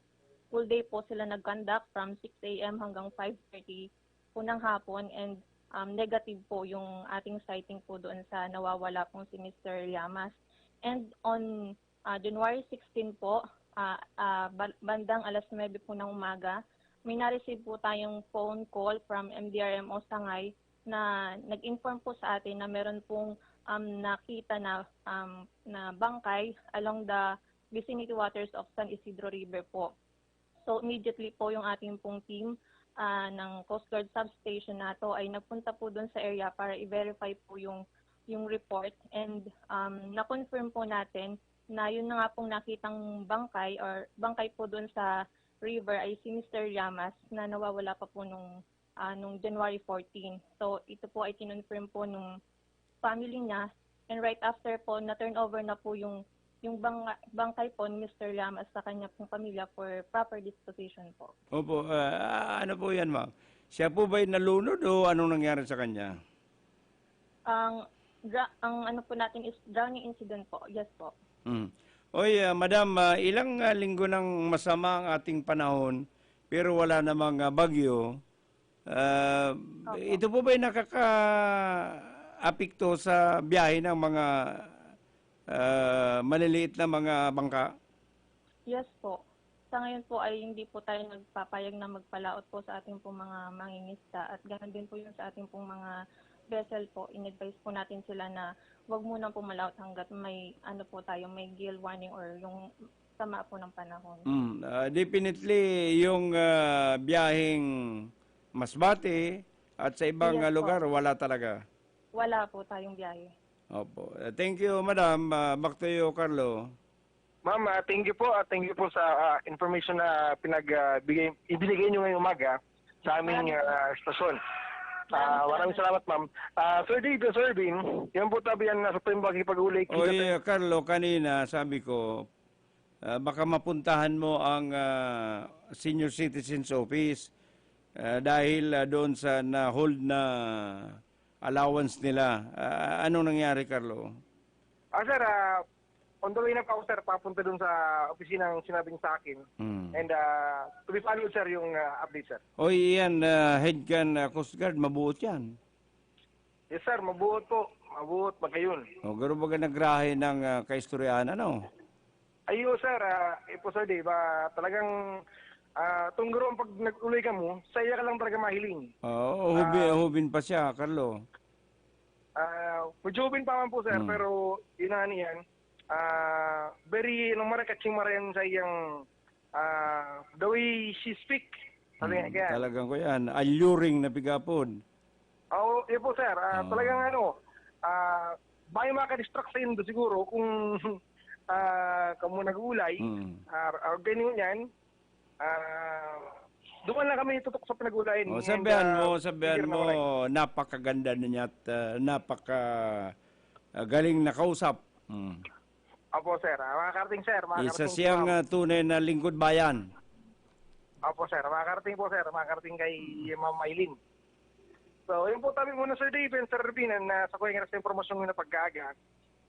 full day po sila nag-conduct from six A M hanggang five thirty po ng hapon, and, um, negative po yung ating sighting po doon sa nawawala pong si Mister Llamas. And on, ah, January sixteen po, ah, ah, ba-, bandang alas nuebe po ng umaga, may na-receive po tayong phone call from M D R M O Sangay na nag-inform po sa atin na meron pong, um, nakita na, um, na bangkay along the vicinity waters of San Isidro River po. So, immediately po yung ating pong team, ah, ng Coast Guard substation nato ay nagpunta po dun sa area para i-verify po yung, yung report. And, um, na-confirm po natin na yun na nga pong nakitang bangkay or bangkay po dun sa river ay si Mister Llamas na nawawala pa po nung, ah, nung January fourteen. So, ito po ay kinonfirm po nung family niya. And right after po, na-turn over na po yung, yung bang-, bangkay po ni Mister Llamas sa kanya pong pamilya for proper disposition po. Opo, ah, ano po yan, ma'am? Siya po ba'y nalunod o anong nangyari sa kanya? Ang dra-, ang ano po natin is drowning incident po. Yes po. Mm. Oy, ah, madam, ah, ilang, ah, linggo nang masama ang ating panahon, pero wala namang, ah, bagyo. Ah, Opo. Ito po ba'y nakakaapekto sa biyahe ng mga, ah, maliliit na mga bangka? Yes po. Sa ngayon po ay hindi po tayo nagpapayag na magpalaot po sa ating pong mga mangingisda at ganoon din po yun sa ating pong mga vessel po, in-advise po natin sila na wag muna pumalaot hanggat may ano po tayo, may gale warning or yung sama po ng panahon. Mm, ah, definitely, yung, ah, biyaheng Masbate at sa ibang, Yes ah, po. lugar, wala talaga. Wala po tayong biyahe. Opo. Ah, thank you, madam. Ah, back to you, Carlo. Ma'am, ah, thank you po. Ah, thank you po sa, ah, information na pinag, ah, bigay, ibinigay niyo ngayong umaga sa aming, Maraming ah, stasyon. Maraming Ah, maraming salamat. salamat, ma'am. Ah, Sir Dave, Sir Erwin, yan po tabi yan, nasa po yung bagay pag-uli. Kita Oy, tayo. Carlo, kanina sabi ko, ah, baka mapuntahan mo ang, ah, Senior Citizens Office, ah, dahil, ah, doon sa na-hold na allowance nila. Ah, anong nangyari, Carlo? Ah, sir, ah, on the way na pa ako, sir, papunta dun sa opisina ang sinabi niya sa akin. Hmm. And, ah, to be followed, sir, yung, ah, update, sir. Oy, iyan, ah, head kan, ah, Coast Guard, mabuot yan. Yes, sir, mabuot po. Mabuot, magayon. O, garo baga nagrahe ng, ah, kaistoryahan, ano? Ayo, sir, ah, eh po, sir, di ba, talagang, ah, tunggaro ang pag nag-uloy ka mo, sa iya ka lang talaga mahiling. Oo, hubin, Ah. hubin pa siya, Carlo. Ah, medyo open pa man po, sir, Hmm. pero yun na nga niyan. Ah, very, ano, mare-, kaching marayan sa iyang, ah, the way she speak. Sabi nga, Hmm, kaya talagang ko yan. Alluring na pigapon. Oo, yun po, sir. Ah, Oo. talagang ano, ah, may makadistract sa indo siguro kung, ah, kamo nag-uulay, Hmm. ah, or ganyan yan, Ah, duman lang kami tutok sa pinag-ulayan. Oh, And, sabihan ah, mo, sabihan hindi mo, naman. Napakaganda niya at, ah, napaka, ah, galing na kausap. Mm. Opo, sir. Ah, makakarating, sir. Makakarating Isa po, siyang, ma'am. ah, tunay na lingkod bayan. Opo, sir. Makakarating po, sir. Makakarating kay Ma'am Eileen. So, yun po, tabi muna, Sir Dave and Sir Ervin, na sa kuya nga sa impormasyong na pag-aaga.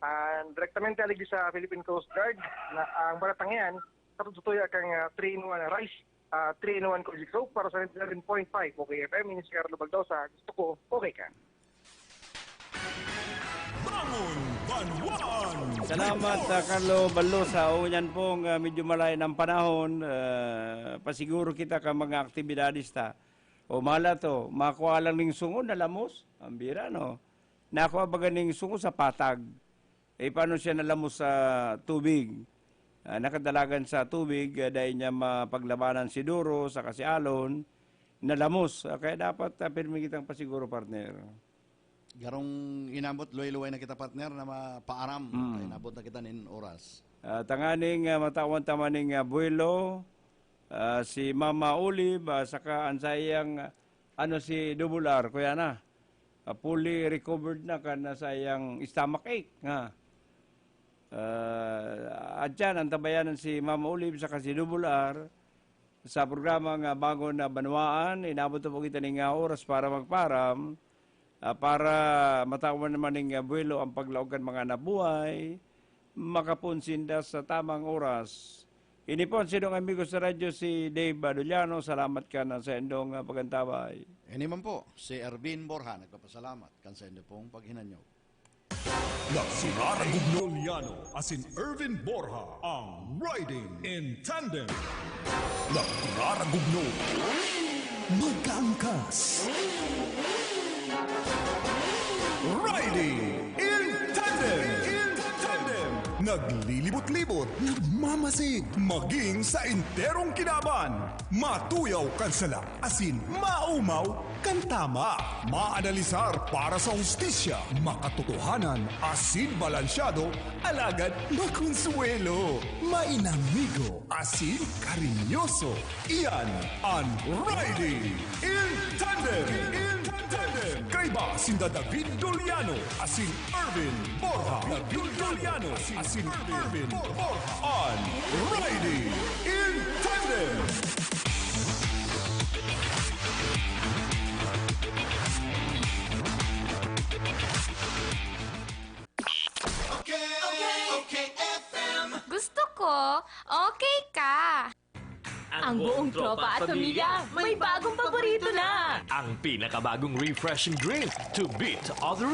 Ah, direktamente aligid sa Philippine Coast Guard, na ang balatang yan, katutuya kang, ah, three-in-one rice, ah, three-in-one Kojic Soap para sa ninety-seven point five. Okay F M, ini si Carlo Baldosa. Gusto ko, okay ka. Bangon Banwaan Salamat, Report. ah, Carlo Baldosa. O, yan pong, ah, medyo malain ang panahon. Ah, pasiguro kita ka mga aktibidades ta. O, mala to, makua lang ning sungon na lamos. Ang bira, no? Nakua baga ning sungon sa patag. Eh, paano siya nalamos sa tubig? Ah, nakadalagan sa tubig, ah, dahil niya mapaglabanan si Duro, saka si Alon, nalamos. Ah, kaya dapat, ah, pirmi kitang pasiguro, partner. Garong inabot, luway-luway na kita, partner, na mapaaram. Mm. Ay, inabot na kita nin oras. Ah, tanganing, ah, matawan ta man ning, ah, buwelo, ah, si Mama Olive, ah, saka ang sayang, ah, ano, si Double R, kuya na. Ah, fully recovered na kan, ah, sayang stomach ache, ha. Ah, at yan, ang tabayanan si Mama Olive saka si Double R sa programa nga Bangon na Banwaan. Inabot na po kita ning, ah, oras para magparam, ah, para matawan naman ning, ah, buwelo ang paglaog kan mga nabuhay, makapunsinda sa tamang oras. Ini po ang sinong amigo sa radyo, si Dave Baduliano. Salamat ka na sa indong, ah, pagantabay. Ini man po, si Ervin Borja, nagpapasalamat kan sa indo pong paghinanyog. Nagkiraragugno Juliano asin Ervin Borja ang Riding in Tandem. Nagkiraragugno. Mag-aangkas. Riding in Tandem. In Tandem. Naglilibot-libot, nagmamasid. Maging sa enterong kinaban. Matuyaw kan sala. Asin maumaw kan tama. Maanalisar para sa hustisya, makatotohanan, asin balansyado, alagad makonsuwelo, mainamigo, asin karinyoso. Iyan an Riding in Tandem. In Tandem. Kaiba sinda David Doliano asin Ervin Borja. David Doliano asin Ervin Borja. An Riding in Tandem. Okay, okay, F M. Gusto ko, okay ka. Ang buong tropa at pamilya, may bagong paborito na. Ang pinakabagong refreshing drink to beat other